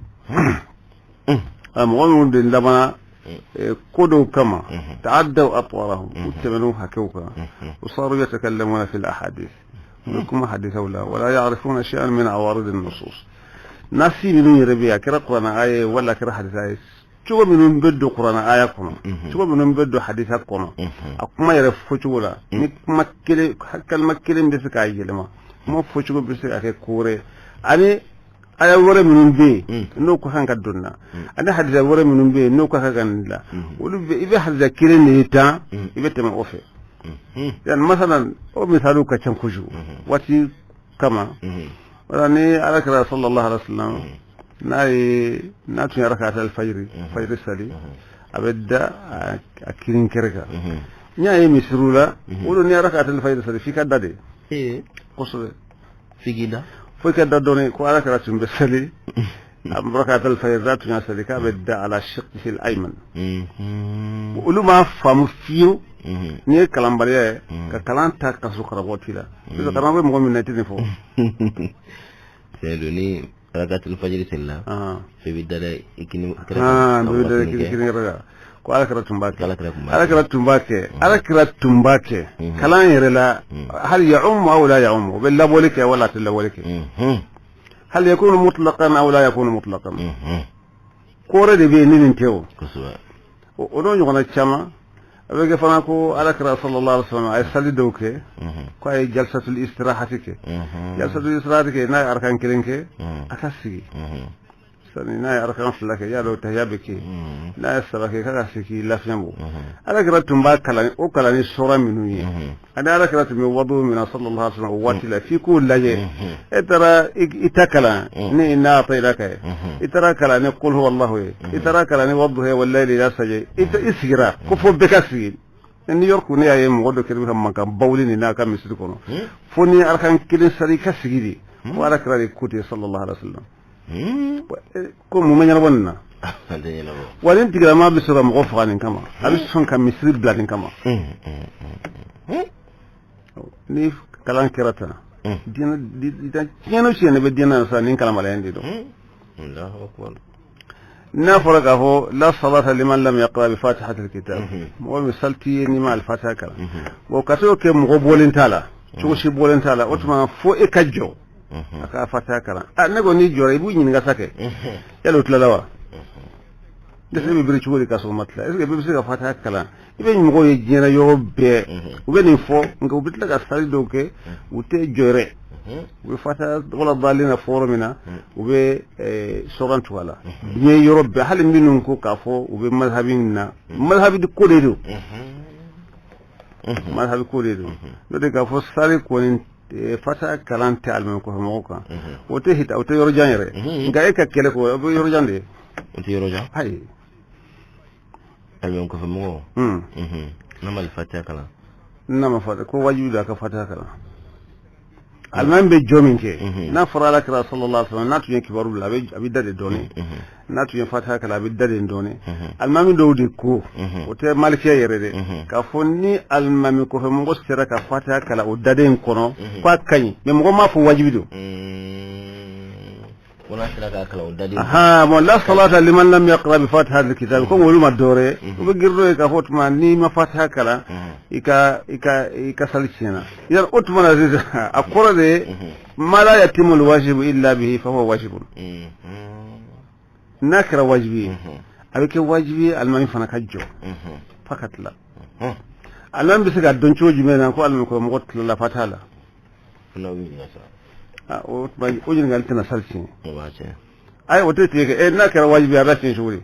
ye. Mɔgɔ minnu de labanna ko dɔw kama, ta'addaw atwarahum, u tɛmɛn'u hakɛw kan, wa saru yatakallamuna fil ahadith, u bɛ kuma hadisaw la, wala ya'rifuna shay'an min awarid an-nusus. Nasi minnu yɛrɛ bɛ yen, a kɛra Kuranɛ aya ye wala a kɛra hadisa ye, cogo minnu bɛ don Kuranɛ aya kɔnɔ, cogo minnu bɛ don hadisa kɔnɔ, a kuma yɛrɛ fɔcogo la, ni kuma kelen, kalima kelen bɛ se k'a yɛlɛma, kuma fɔcogo bɛ se ka kɛ ko wɛrɛ. Ani aya wɛrɛ minnu bɛ yen n'o ka kan ka don na, ani hadisa wɛrɛ minnu bɛ yen n'o ka kan ka nin la, olu bɛ i bɛ hadisa kelen de ye tan, i bɛ tɛmɛ o fɛ. Yani masalan, o misaliw ka ca kojugu waati kama. Wala ni Ala kɛra sallallahu alaihi wasallam, n'a ye n'a tun ye rakaat alfajiri, fajiri sali, a bɛ da a kirin kɛrɛ kan. N y'a ye misiriw la, olu ni rakaat alfajiri sali, f'i ka da de kosɛbɛ. F'i k'i da. Fo i ka da dɔɔni. Ko Ala kɛra tun bɛ sali a rakaat alfajiri, n'a tun y'a sali k'a bɛ da ala shiqqihi al-ayman. Olu m'a faamu fiyewu. N'i ye kalanbaliya ye ka kalan ta ka sɔrɔ karamɔgɔ t'i la, parce que karamɔgɔ bɛ mɔgɔ min na, i tɛ nin fɔ. Tiɲɛ don, ni rakatul fajiri selila, f'i bɛ da dɛ i kini kɛrɛ. Bɛ da kini kɛrɛ kan. Ko Ala kɛra tun b'a kɛ. Ala kɛra tun b'a kɛ. Ala kɛra tun b'a kɛ, Ala kɛra tun b'a kɛ. Kalan yɛrɛ la, hal ya'ummu aw la ya'ummu, o bɛ labɔli kɛ wala a tɛ labɔli kɛ? Hal yakunu mutlaqan aw la yakunu mutlaqan? Ko wɛrɛ de bɛ yen ni nin tɛ o. O n'o ɲɔgɔnna caman. A bɛ kɛ fana ko Ala kɛra sallallahu alaihi wasallam a ye sali dɔw kɛ, ko a ye jalsatul istirahati kɛ. Jalsatul istirahati kɛ, n'a ye arakan kelen kɛ, a ka sigi. Sani n'a ye arakan fila kɛ, y'a dɔn tahiya bɛ kɛ. N'a ye saba kɛ, k'a ka sigi k'i lafiɲɛ bɔ. Ala kɛra tun b'a kalan, o kalan ni sɔrɔ minnu ye, ani Ala kɛra tun bɛ wadu min na sallallahu alaihi wasallam o waati la, f'i k'o lajɛ. E taara i ta kalan ni inna a'tainaka ye, i taara kalan ni qul huwa Allahu ye, i taara kalan ni wadduha wal layli idha saja, i sigira ko fo bɛɛ ka sigi. New York, ne y'a ye mɔgɔ dɔ kɛlen bɛ ka mankan bawuli nin n'a ka misiri kɔnɔ, fo ni arakan kelen sali i ka sigi de ko Ala kira de ko ten, sallallahu alaihi wasallam. Ko mun bɛ ɲɛnabɔ nin na? Wa nin tigilama bɛ sɔn ka mɔgɔ faga nin kama, a bɛ sɔn ka misiri bila nin kama. Ni kalan kɛra tan, diinɛ tiɲɛni tiɲɛni bɛ diinɛ na sisan, nin kalanbaliya in de don. N'a fɔra k'a fɔ la salata liman lam yaqra bi fatihatil kitab, mɔgɔ min sali t'i ye n'i ma alifatiha kalan, bon ka t'o kɛ mɔgɔ bɔlen t'a la, cogo si bɔlen t'a la, o tuma fo e ka jɔ a ka fatiha kalan. A ne ko n'i jɔra, i b'u ɲininka sa kɛ, yala o tilala wa? Dɛsɛ bɛ biri cogo di k'a sɔrɔ ma tila? Est ce que bɛɛ bɛ se ka fatiha kalan? I bɛ mɔgɔw ye diɲɛ yɔrɔ bɛɛ, u bɛ nin fɔ, nka u bɛ tila ka sali dɔw kɛ, u tɛ jɔ yɛrɛ, u bɛ fatiha wala dalen na fɔ yɔrɔ min na, u bɛ sɔgan tugu a la. Diɲɛ yɔrɔ bɛɛ, hali minnu ko k'a fɔ u bɛ mazhabi in na, mazhabi ko de don, mazhabi ko de don. N'o tɛ k'a fɔ sali kɔni fatiha kalan tɛ alimami kɔfɛ mɔgɔw kan, o tɛ hita, o tɛ yɔrɔ jan yɛrɛ. Nka e ka kɛlɛ kɔ, o bɛ yɔrɔ jan de ye. O tɛ yɔrɔ jan. Ayi. Alimami kɔfɛ mɔgɔw n'a ma fatiha kalan. N'a ma fatiha, ko wajibi don a ka fatiha kalan. Alimami bɛ jɔ min kɛ, n'a fɔra Ala kira sallallahu alaihi wasallam, n'a tun ye kibaru bila, a bɛ da de dɔɔni. N'a tun ye fatiha kalan, a bɛ da de dɔɔni. Alimami dɔw de ko, o tɛ malikiya yɛrɛ dɛ, k'a fɔ ni alimami kɔfɛ mɔgɔ sera ka fatiha kalan o daden in kɔnɔ, k'a ka ɲi, mais mɔgɔ m'a fɔ wajibi don. Bon, la salata liman lam yaqra bi fatiha al-kitab, comme olu ma dɔwɛrɛ, u bɛ girin n'o ye k'a fɔ o tuma n'i ma fatiha kalan, i ka sali tiɲɛna. Yala o tuma na sisan, a kɔrɔ de ye ma la yatimu al-wajibu illa bihi fa huwa wajibun. N'a kɛra wajibi ye, a bɛ kɛ wajibi ye alimami fana ka jɔ f'a ka tila. Alimami bɛ se ka dɔn cogo jumɛn na ko alimami kɔrɔ mɔgɔ tilala fatiha la? O tuma o ɲininkali tɛna sali tiɲɛ. Ayi, o tɛ tiɲɛ kɛ. N'a kɛra wajibi ye, a bɛ tiɲɛ cogo di?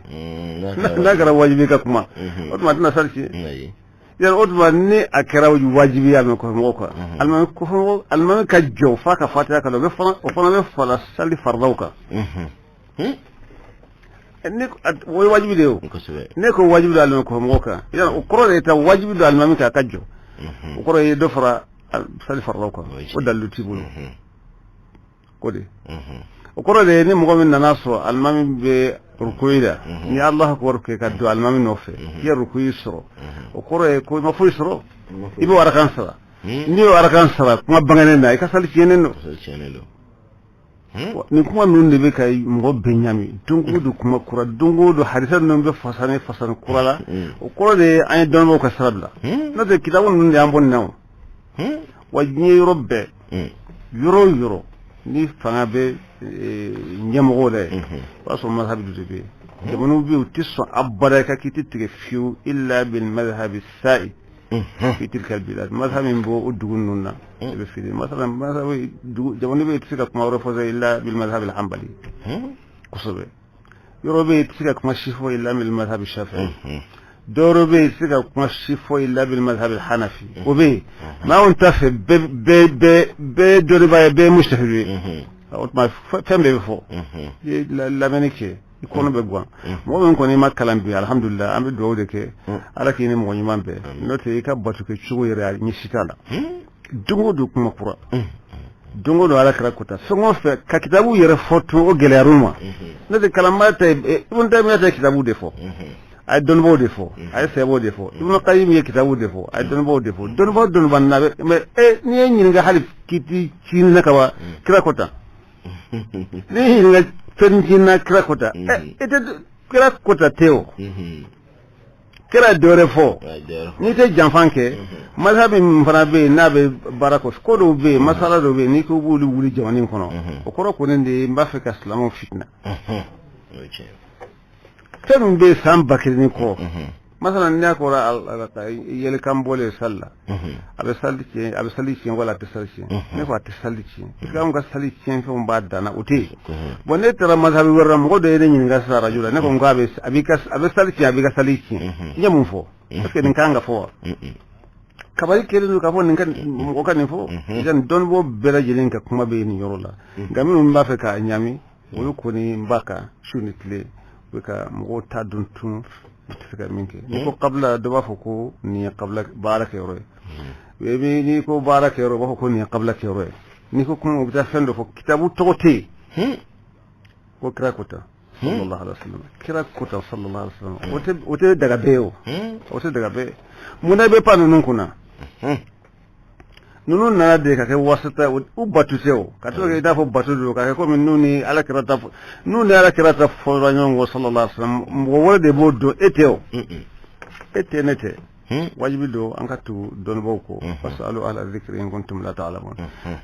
N'a kɛra wajibi ka kuma, o tuma a tɛna sali tiɲɛ. Yala o tuma ni a kɛra wajibi ye alimami kɔfɛ mɔgɔw kan, alimami kɔfɛ mɔgɔ, alimami ka jɔ f'a ka fatiha kalan, o fana bɛ fara sali faridaw kan. Ne o ye wajibi de ye. O ne ko wajibi don alimami kɔfɛ mɔgɔw kan, yala o kɔrɔ de ye ta wajibi don alimami kan a ka jɔ, o kɔrɔ ye dɔ fara sali faridaw kan. O dalilu t'i bolo ko de. O kɔrɔ de ye ni mɔgɔ min nana sɔrɔ alimami bɛ rukuyi la, ni Alahu akubar kɛ ka don alimami nɔfɛ, k'i ye rukuyi sɔrɔ, o kɔrɔ ye ko i ma foyi sɔrɔ, i bɛ arakan sara. N'i y'o arakan sara kuma bangenen na, i ka sali tiɲɛnen don. Nin kuma ninnu de bɛ ka mɔgɔ bɛɛ ɲami don o don, kuma kura don o don, hadisa ninnu bɛ fasani fasani kura la. O kɔrɔ de ye an ye dɔnnibaaw ka sira bila, n'o tɛ kitabu ninnu de y'an bɔ nin na. O wa diɲɛ yɔrɔ bɛɛ, yɔrɔ o yɔrɔ ni fanga bɛ ɲɛmɔgɔw la yen, o b'a sɔrɔ mazhabi dɔ de bɛ yen. Jamanaw bɛ yen, u tɛ sɔn abada ka kiti tigɛ fiyewu illa bil mazhabi sa'i fi tilka albilad. Mazhabi min b'o dugu ninnu na, i bɛ fili. Masalan, mazhabi dugu jamana bɛ yen, i tɛ se ka kuma wɛrɛ fɔ illa bil mazhabi alhanbali. Kosɛbɛ, yɔrɔ bɛ yen, i tɛ se ka kuma si fɔ illa bil mazhabi shafi'i. Dɔwɛrɛ bɛ yen, i tɛ se ka kuma si fɔ illa bil mazhabi hanafi. O bɛ yen, mais anw ta fɛ, bɛɛ bɛɛ bɛɛ bɛɛ ye dɔnnibaa ye, bɛɛ ye mujtahidu ye. O tuma fɛn bɛɛ bɛ fɔ. I ye lamɛnni kɛ, i kɔnɔ bɛ gan. Mɔgɔ min kɔni ma kalan bi, alhamdulilah, an bɛ dugawu de kɛ, Ala k'i ni mɔgɔ ɲuman bɛɛ. N'o tɛ, i ka bato kɛ cogo yɛrɛ, a ɲɛsi t'a la. Don o don kuma kura, don o don Ala kɛra kota fɛn o fɛn ka kitabu yɛrɛ fɔ tun, o gɛlɛyar'u ma. N'o tɛ, kalanbaa ta, Ibn Taymiya ta ye kitabu de fɔ, a ye dɔnnibaaw de fɔ, a ye sɛbɛnw de fɔ. Ibn Qayyim ye kitabu de fɔ, a ye dɔnnibaaw de fɔ. Dɔnnibaaw dɔnnibaa na bɛ, mais n'i ye ɲininka hali kiti ci na ka ban, kira ko tan. N'i ye ɲininka fɛn ci na, kira ko tan. E tɛ kira ko tan tɛ o, kira ye dɔwɛrɛ fɔ. N'i tɛ janfan kɛ, mazhabi min fana bɛ yen n'a bɛ baara kɔ, ko dɔw bɛ yen, masala dɔw bɛ yen, n'i ko b'olu wuli jamana in kɔnɔ, o kɔrɔ kɔni de ye n b'a fɛ ka silamɛw fitina. Fɛn min bɛ yen san 1000 ni kɔ, masalan, n'a kɔrɔ yɛlɛkan bɔlen sali la, a bɛ sali tiɲɛ, a bɛ sali tiɲɛ wala a tɛ sali tiɲɛ? Ne ko a tɛ sali tiɲɛ, parce que anw ka sali tiɲɛ fɛnw b'a danna, o tɛ yen. Bon, ne taara mazhabi wɛrɛ la, mɔgɔ dɔ ye ne ɲininka sisan arajo la, ne ko n ko a bɛ sali tiɲɛ, a b'i ka sali tiɲɛ. N ye mun fɔ? Parce que nin kan ka fɔ wa? Kabali kɛlen don k'a fɔ nin ka mɔgɔ ka nin fɔ. Nin dɔnnibɔ bɛɛ lajɛlen ka kuma bɛ yen nin yɔrɔ la, nka minnu b'a fɛ k'a ɲami, olu kɔni n b'a kan su ni tile, u bɛ ka mɔgɔw ta dɔn tun. tɛ se ka min kɛ. N'i ko qabla, dɔ b'a fɔ ko nin ye qabla baara kɛyɔrɔ ye. N'i ko baara kɛyɔrɔ, u b'a fɔ ko nin ye qabla kɛyɔrɔ ye. N'i ko kuma, u bɛ taa fɛn dɔ fɔ, kitabu tɔgɔ tɛ yen ko kira ko tan sallallahu alaihi wasallam, kira ko tan sallallahu alaihi wasallam. O tɛ daga bɛɛ ye, o tɛ daga bɛɛ ye. Mun na i bɛ pan ninnu kunna? Ninnu nana de ka kɛ wasita, u batu tɛ o, ka to kɛ i n'a fɔ batu don, ka kɛ komi n'u ni ala kira ta, n'u ni ala kira ta fɔra ɲɔgɔn kɔ sallallahu alaihi wasallam. Mɔgɔ wɛrɛ de b'o dɔn, e tɛ o, e tɛ, ne tɛ. Wajibi don an ka tugu dɔnnibaw kɔ. Fasalu ahla dhikri in kuntum la ta'lamun.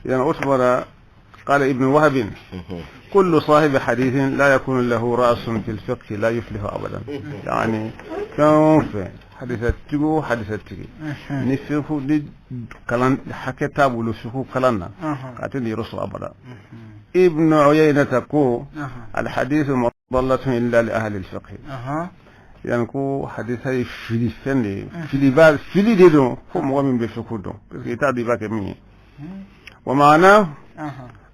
Yani o tuma la, قال ابن وهب: كل صاحب حديث لا يكون له رأس في الفقه لا يفلح أبدا. يعني fɛn o fɛn, hadisa tigi o hadisa tigi, ni fiqhu ni kalan hakɛ t'a bolo fiqhu kalan na, a tɛ nin yɔrɔ sɔrɔ abada. Ibn Uyayna ko: الحديث مضلة إلا لأهل الفقه. Yani ko hadisa ye fili fɛn de ye, filiba fili de don fo mɔgɔ min bɛ fiqhu dɔn, parce que i t'a dɔn i b'a kɛ min ye. ومعناه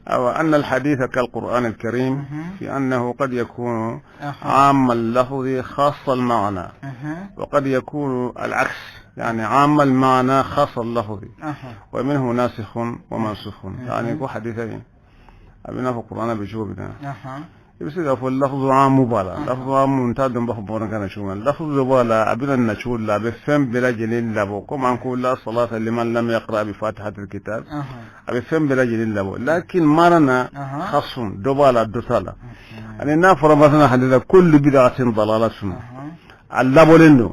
أو أن الحديث كالقرآن الكريم في أنه قد يكون عام اللفظ خاص المعنى، وقد يكون العكس، يعني عام المعنى خاص اللفظ، ومنه ناسخ ومنسوخ. يعني يكون حديثين أبنا في القرآن بيشوف بنا، i bɛ se k'a fɔ lafzu amu b'a la. Lafzu amu, n t'a dɔn n b'a fɔ bamanankan na cogo min na. Lafzu b'a la, a bɛna na cogo la, a bɛ fɛn bɛɛ lajɛlen labɔ, komi an ko la salata liman lam yaqra bi fatihatil kitab, a bɛ fɛn bɛɛ lajɛlen labɔ, lakin maana na khasun, dɔ b'a la, dɔ t'a la. Ani n'a fɔra masana hadisa kullu bid'atin dalalatun, a labɔlen don,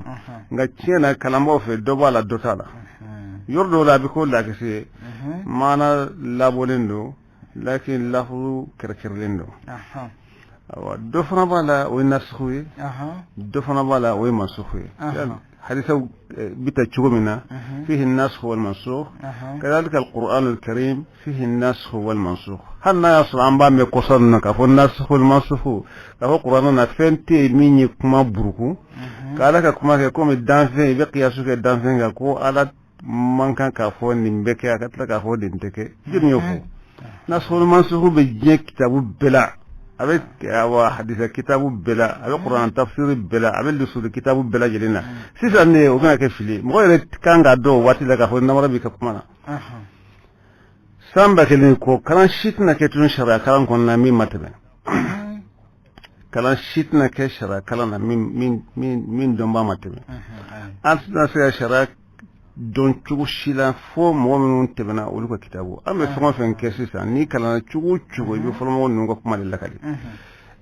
nka tiɲɛ na kalanbaaw fɛ, dɔ b'a la, dɔ t'a la. Yɔrɔ dɔw la, a bɛ ko lakisi ye, maana labɔlen don, lakin lafzu kɛrɛkɛrɛlen don. Awa, dɔ fana b'a la, o ye nasiku ye, dɔ fana b'a la, o ye mansuku ye. Hadisaw bɛ ta cogo min na, fihi nasakh wal mansukh, kadhalika alquran alkarim fihi nasakh wal mansukh. Hali n'a y'a sɔrɔ an b'a mɛn kɔsa ninnu na k'a fɔ nasakh wal mansukh, k'a fɔ kuranɛ na fɛn tɛ yen min ye kuma buruku k'ala ka kuma kɛ komi danfɛn, i bɛ kiyasu kɛ danfɛn kan, ko ala man kan k'a fɔ nin bɛ kɛ, a ka tila k'a fɔ nin tɛ kɛ. Jɔnni y'o fɔ? Nasakh wal mansukh bɛ diɲɛ kitabu bɛɛ la, a bɛ awa hadisa kitabu bɛɛ la, a bɛ kuran tafsiri bɛɛ la, a bɛ lusulu kitabu bɛɛ lajɛlen na. Sisan ne o bɛna kɛ fili, mɔgɔ yɛrɛ kan k'a dɔn o waati la k'a fɔ namara b'i ka kuma na. San 1000 kɔ, kalan si tɛna kɛ tun sariya kalan kɔnɔna min ma tɛmɛ, kalan si tɛna kɛ sariya kalan na min dɔnbaa ma tɛmɛ. An tɛna se ka sariya dɔn cogo si la fo mɔgɔ minnu tɛmɛna, olu ka kitabu. An bɛ fɛn o fɛn kɛ sisan, n'i kalanna cogo o cogo, i bɛ fɔlɔmɔgɔ ninnu ka kuma de lakali.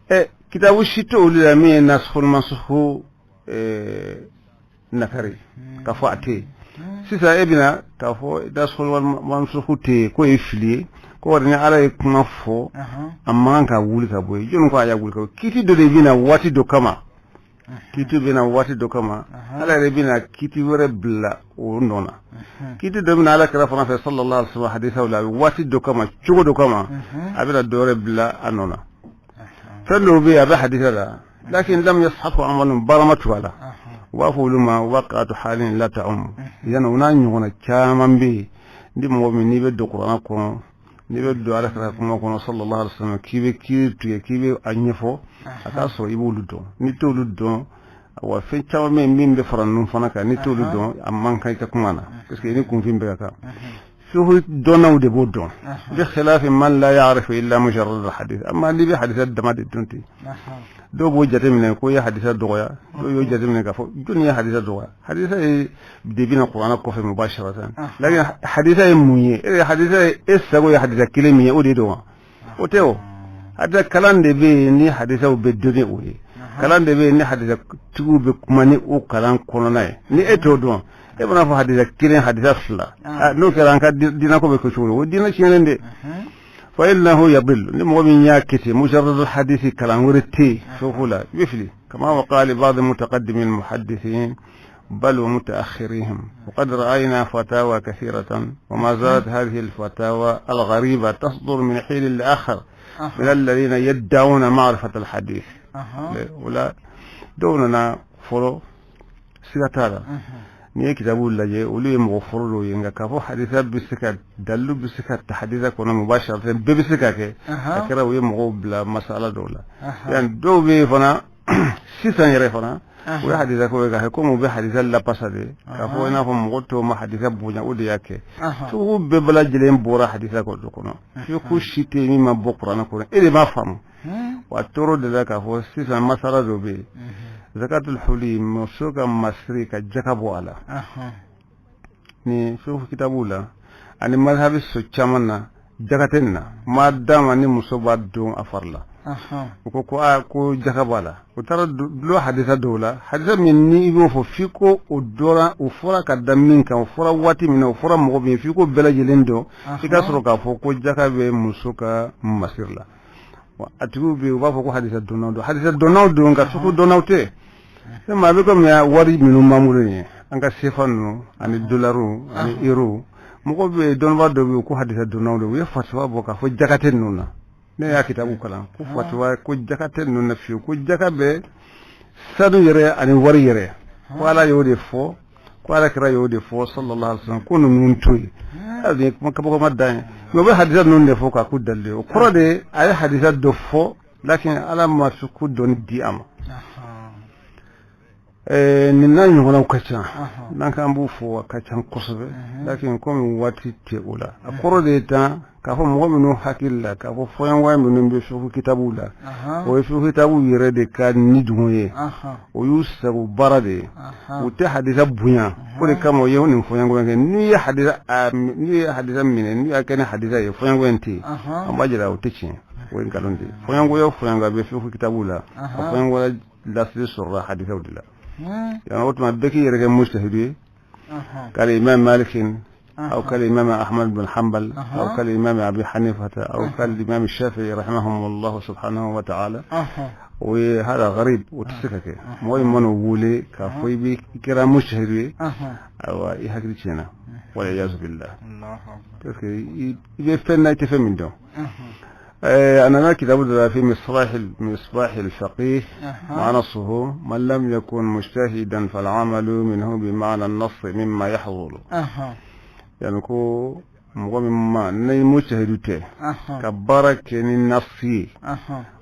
Ɛ, kitabu si tɛ olu la min ye nasakh mansukh nakari k'a fɔ a tɛ yen. Sisan e bɛna k'a fɔ nasakh mansukh tɛ yen, k'o ye fili ye, ko wari ni ala ye kuma fɔ, a man kan ka wuli ka bɔ yen. Jɔnni ko a y'a wuli ka bɔ? Kiti dɔ de bɛna waati dɔ kama, kiti bɛna waati dɔ kama, ala yɛrɛ bɛna kiti wɛrɛ bila o nɔ na. Kiti dɔ bɛna ala kira fana fɛ sallallahu alaihi wasallam hadisaw la, a bɛ waati dɔ kama, cogo dɔ kama, a bɛna dɔ wɛrɛ bila a nɔ na. Fɛn dɔw bɛ yen, a bɛ hadisa la, lakin lam yashabu amalun, baara ma tugu a la, u b'a fɔ olu ma waqatu halin la ta'um. Yani o n'a ɲɔgɔnna caman bɛ yen. Ni mɔgɔ min n'i bɛ don kuranɛ kɔnɔ, n'i bɛ don ala kira kuma kɔnɔ sallallahu alaihi wasallam, k'i bɛ kiiri tigɛ, k'i bɛ a ɲɛfɔ, a k'a sɔrɔ i b'olu dɔn. N'i t'olu dɔn, wa fɛn caman bɛ yen min bɛ fara ninnu fana kan, n'i t'olu dɔn, a man kan i ka kuma na, parce que i ni kunfin bɛ ka kan. Fiqh dɔnnaw de b'o dɔn, bi khilafi man la ya'rifu illa mujarrad al-hadith. Amma n'i bɛ hadisa dama de dɔn ten, dɔw b'o jateminɛ ko i ye hadisa dɔgɔya, dɔw y'o jateminɛ k'a fɔ jɔnni ye hadisa dɔgɔya. Hadisa ye de bɛna kuranɛ kɔfɛ mubasharatan, lakin hadisa ye mun ye? E hadisa ye, e sago ye hadisa kelen min ye, o de don wa? O tɛ. O hadisa kalan de bɛ yen ni hadisaw bɛ dɔn o ye, kalan de bɛ yen ni hadisa tigiw bɛ kuma ni o kalan kɔnɔna ye. Ni e t'o dɔn, e bɛna fɔ hadisa kelen, hadisa fila, n'o kɛra an ka diinɛ ko bɛ kɛ cogo di? O diinɛ tiɲɛnen de. Fa innahu yadil, ni mɔgɔ min y'a kɛ ten, mujarrad hadisi, kalan wɛrɛ tɛ yen fiqh la, i bɛ fili. Kama waqa li ba'd mutaqaddimin muhaddithin بل ومتأخريهم، وقد رأينا فتاوى كثيرة، وما زالت هذه الفتاوى الغريبة تصدر من حين لآخر من الذين يدعون معرفة الحديث. ولا دوننا fɔlɔ, siga t'a la, n'i ye kitabu lajɛ, olu ye mɔgɔ fɔlɔ dɔw ye, nka k'a fɔ hadisa bɛ se ka dalilu bɛ se ka ta hadisa kɔnɔ mubasharatan, bɛɛ bɛ se ka kɛ, a kɛra u ye mɔgɔw bila masala dɔw la. Yani dɔw bɛ yen fana sisan yɛrɛ fana. O ye hadisa ko ye k'a kɛ komi u bɛ hadisa lapasa de k'a fɔ i n'a fɔ mɔgɔ tɔw ma hadisa bonya, o de y'a kɛ. Fiqhu bɛɛ lajɛlen bɔra hadisa kɔnɔ. Fiqhu si tɛ yen min ma bɔ kuranɛ kɔnɔ, e de b'a faamu. Wa tɔɔrɔ de la k'a fɔ sisan masala dɔ bɛ yen, zakatul huli, muso ka masiri ka jaka bɔ a la. Ni fiqhu kitabu la ani mazhabi so caman na, jaka tɛ nin na maa d'a ma ni muso b'a don a fari la. U ko ko aa, ko jaka b'a la. U taara dulon hadisa dɔw la, hadisa min ni i b'o fɔ f'i ko o dɔra, o fɔra ka da min kan, o fɔra waati min na, o fɔra mɔgɔ min, f'i ko bɛɛ lajɛlen dɔn, i ka sɔrɔ k'a fɔ ko jaka bɛ muso ka masiri la. A tigiw bɛ yen, u b'a fɔ ko hadisa dɔnnaw don, hadisa dɔnnaw don, nka fiqhu dɔnnaw tɛ. Maa a bɛ komi wari minnu b'an bolo nin ye, an ka sefa ninnu ani dolariw ani euro. Mɔgɔw bɛ yen, dɔnnibaa dɔw bɛ yen ko hadisa dɔnnaw don, u ye fatuwa bɔ k'a fɔ jaka tɛ ninnu na. Ne y'a kitabu kalan ko fatuwa ko jaka tɛ ninnu na fiyewu, ko jaka bɛ sanu yɛrɛ ani wari yɛrɛ, ko Ala y'o de fɔ, ko Ala kira y'o de fɔ sallallahu alaihi wasallam, ko ninnu to yen. Nin ye kuma kabakoma dan ye. Mais u bɛ hadisa ninnu de fɔ k'a k'u dalilu ye. O kɔrɔ de a ye hadisa dɔ fɔ, lakin Ala ma fiqhu dɔnni di a ma. Nin n'a ɲɔgɔnnaw ka ca, n'an k'an b'u fɔ a ka ca kosɛbɛ, lakin komi waati tɛ o la. A kɔrɔ de ye tan k'a fɔ mɔgɔ minnu hakili la k'a fɔ fɔɲɔgɔnya minnu bɛ fiqhu kitabuw la, o ye fiqhu kitabuw yɛrɛ de ka nidungɔ ye, o y'u sago baara de ye, u tɛ hadisa bonya. O de kama o ye nin fɔɲɔgɔnya kɛ. N'i ye hadisa minɛ, n'i y'a kɛ ni hadisa ye, fɔɲɔgɔnya tɛ yen. An b'a jira o tɛ tiɲɛ, o ye nkalon de ye. Fɔɲɔgɔnya o fɔɲɔgɔnya bɛ fiqhu kitabuw la, a fɔɲɔgɔnya lasili sɔrɔla hadisaw de la. Yani o tuma bɛɛ k'i yɛrɛ kɛ mujtahidu ye, كالإمام مالك أو كالإمام أحمد بن حنبل أو كالإمام أبي حنيفة أو كالإمام الشافعي رحمهم الله سبحانه وتعالى. وهذا غريب وتسكك mɔgɔ min mana wele k'a fɔ i bɛ kɛra mujtahidu ye, ayiwa, i hakili tiɲɛna, wal-iyazu billah, parce que i bɛ fɛn na, i tɛ fɛn min dɔn. أنا كتاب في مصباح الفقيه مع نصه: من لم يكن مجتهدا فالعمل منه بمعنى النص مما يحصل. Yani ko mɔgɔ min ma ni mujtahidu tɛ ka baara kɛ ni nasi ye,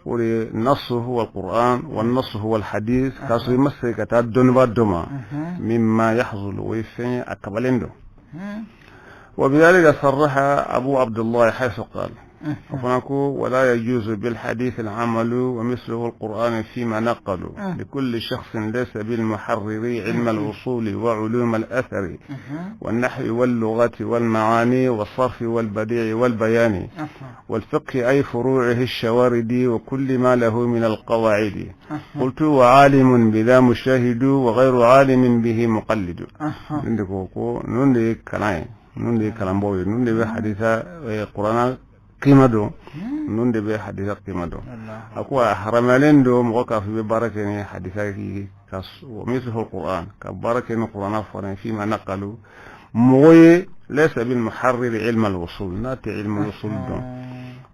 o de nasu huwa alquran wa nasu huwa alhadith, k'a sɔrɔ i ma segin ka taa dɔnnibaa dɔ ma, mimma yahzul, o ye fɛn ye a kabalen don. وبذلك صرح أبو عبد الله حيث قال ولا يجوز بالحديث العمل ومثله القرآن فيما نقلوا لكل شخص ليس بالمحرر علم الأصول وعلوم الأثر والنحو واللغة والمعاني والصرف والبديع والبيان والفقه أي فروعه الشوارد وكل ما له من القواعد. قلت: وعالم بذا مجتهد وغير عالم به مقلد. Ninnu de ye kalan ye, ninnu de ye kalanbaaw ye, ninnu de bɛ hadisa kuranna kima dɔn, ninnu de bɛ hadisa kima dɔn. A ko a haramuyalen don mɔgɔ k'a fɔ i bɛ baara kɛ ni hadisa ye ka mislu alquran, ka baara kɛ ni kuranna fɔra fima naqalu, mɔgɔ ye laysa bil muharrir ilm al usul, n'a tɛ ilm al usul dɔn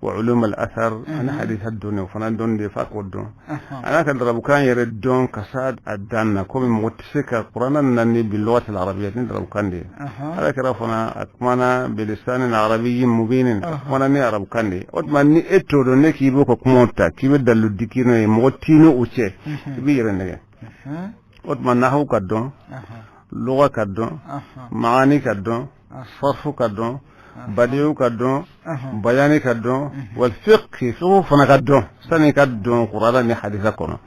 wa ulum al athar ani hadisa dɔn, o fana dɔn de f'a k'o dɔn, a n'a ka darabukan yɛrɛ dɔn ka s'a a dan na, komi mɔgɔ tɛ se ka kuranna nani bil lughati al arabiyya ni darabukan de ye. Ala kɛra fana a kumana bilisanin arabiyyin mubinin, a kumana ni arabukan de ye. O tuma ni e t'o dɔn, ne k'i b'o ka kumaw ta k'i bɛ dalilu di k'i n'o ye, mɔgɔ t'i n'o cɛ, i b'i yɛrɛ nɛgɛ. O tuma nahawu ka dɔn, lugha ka dɔn, maani ka dɔn, sarfu ka dɔn, badiyu ka dɔn, bayani ka dɔn, wal fiqh, fiqh fana ka dɔn sani ka dɔn kuranna ni hadisa kɔnɔ.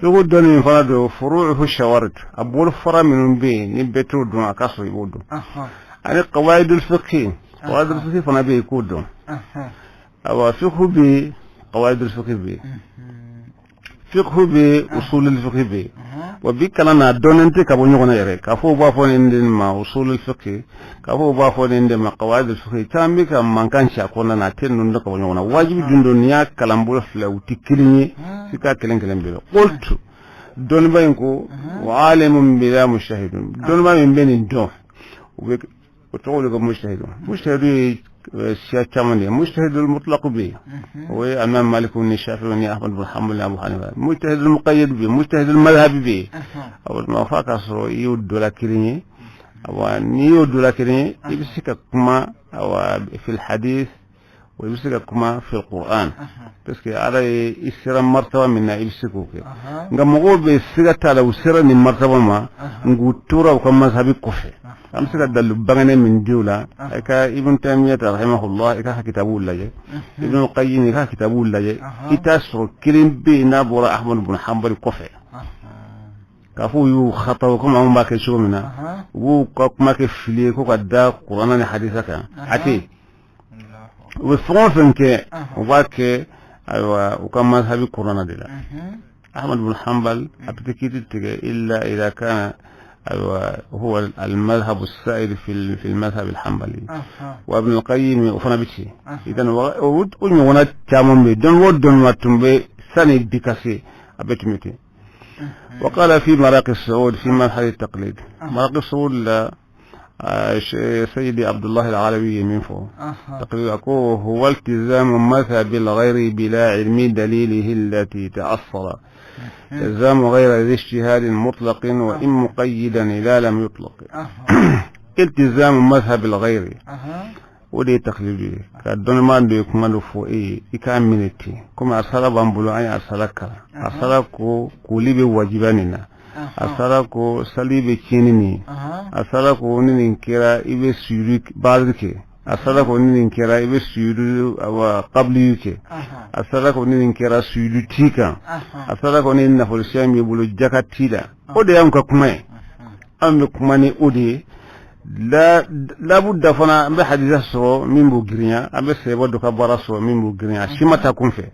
Fiqh dɔnni min fana don, furu'uhu shawarid, a bolo fara minnu bɛ yen ni bɛɛ t'o dɔn, a ka sɔrɔ i b'o dɔn, ani qawaidul fiqh, qawaidul fiqh fana bɛ yen i k'o dɔn. Awa, fiqh bɛ yen, qawaidul fiqh bɛ yen, fiqh bɛ yen, usulul fiqh bɛ yen. Wa bi kalan na dɔnnen tɛ ka bɔ ɲɔgɔn na yɛrɛ, k'a fɔ u b'a fɔ nin de ma usulul fiqh, k'a fɔ u b'a fɔ nin de ma qawaidul fiqh. Caman bɛ ka mankan ci a kɔnɔna na, a tɛ ninnu dɔn ka bɔ ɲɔgɔn na. Wajibi dun don, n'i y'a kalan bolo fila, u tɛ kelen ye, f'i ka kelen kelen bɛɛ dɔn. Qultu, dɔnniba in ko wa alimun bila mujtahidun, dɔnniba min bɛ nin dɔn, u bɛ o tɔgɔ de ko mujtahidun. Mujtahidu ye siya caman de ye. Mujtahidul mutlaq bɛ yen, o ye imam Malik ni Shafi'i ni Ahmad bin Hanbal ni Abu Hanifa. Mujtahidul muqayyad bɛ yen, mujtahidul madhhabi bɛ yen. O tuma f'a ka sɔrɔ i y'o dɔ la kelen ye. Awa, n'i y'o dɔ la kelen ye, i bɛ se ka kuma awa fil hadith. O i bɛ se ka kuma fil Qur'an, parce que Ala ye i sera martaba min na, i bɛ se k'o kɛ. Nka mɔgɔw bɛ siga t'a la, u sera nin martaba ma, nka u tora u ka mazhabi kɔfɛ. An bɛ se ka dalilu bangenen min di o la, i ka Ibn Taymiyyah rahimahullah, i ka kitabuw lajɛ, Ibn Qayyim, i ka kitabuw lajɛ, i t'a sɔrɔ kelen bɛ yen n'a bɔra Ahmad ibn Hanbal kɔfɛ k'a fɔ u y'u xataw komi anw b'a kɛ cogo min na, u b'u ka kuma kɛ fili ye ko ka da kuranɛ ni hadisa kan. A tɛ yen. U bɛ fɛn o fɛn kɛ, u b'a kɛ, ayiwa, u ka mazhabi kɔnɔna de la. Ahmad bin Hanbal a bɛ kiti tigɛ illa idha kana, ayiwa, huwa al-madhhab as-sa'id fi al-madhhab al-hanbali. Wa Ibn al-Qayyim, o fana bɛ ten. Idan o ɲɔgɔnna caman bɛ yen. Dɔnni o dɔnni tun bɛ sani bi ka se, a bɛɛ tun bɛ ten. وقال في مراقي السعود في مرحلة التقليد، مراقي السعود لا سيدي عبد الله العلوي من فوق تقريبا هو التزام مذهب الغير بلا علم دليله التي تأصل، التزام غير ذي اجتهاد مطلق وإن مقيدا إذا لم يطلق. التزام مذهب الغير، o de ye taklidu ye, ka dɔnnimaa dɔ ye kuma dɔ fɔ e ye, i k'a minɛ ten. Komi arisala b'an bolo, an ye arisala kalan. Arisala ko koli bɛ wajibiya nin na, arisala ko sali bɛ tiɲɛni nin ye, arisala ko ni nin kɛra, i bɛ suyudu baadi kɛ, arisala ko ni nin kɛra, i bɛ suyudu qabli kɛ, arisala ko ni nin kɛra, suyudu t'i kan, arisala ko ni nafolosiya b'i bolo, jaka t'i la. O de y'anw ka kuma ye, an bɛ kuma ni o de ye. Labudda fana an bɛ hadisa sɔrɔ min b'o girinya, an bɛ sɛbɛ dɔ ka baara sɔrɔ min b'o girinya, a si ma taa kun fɛ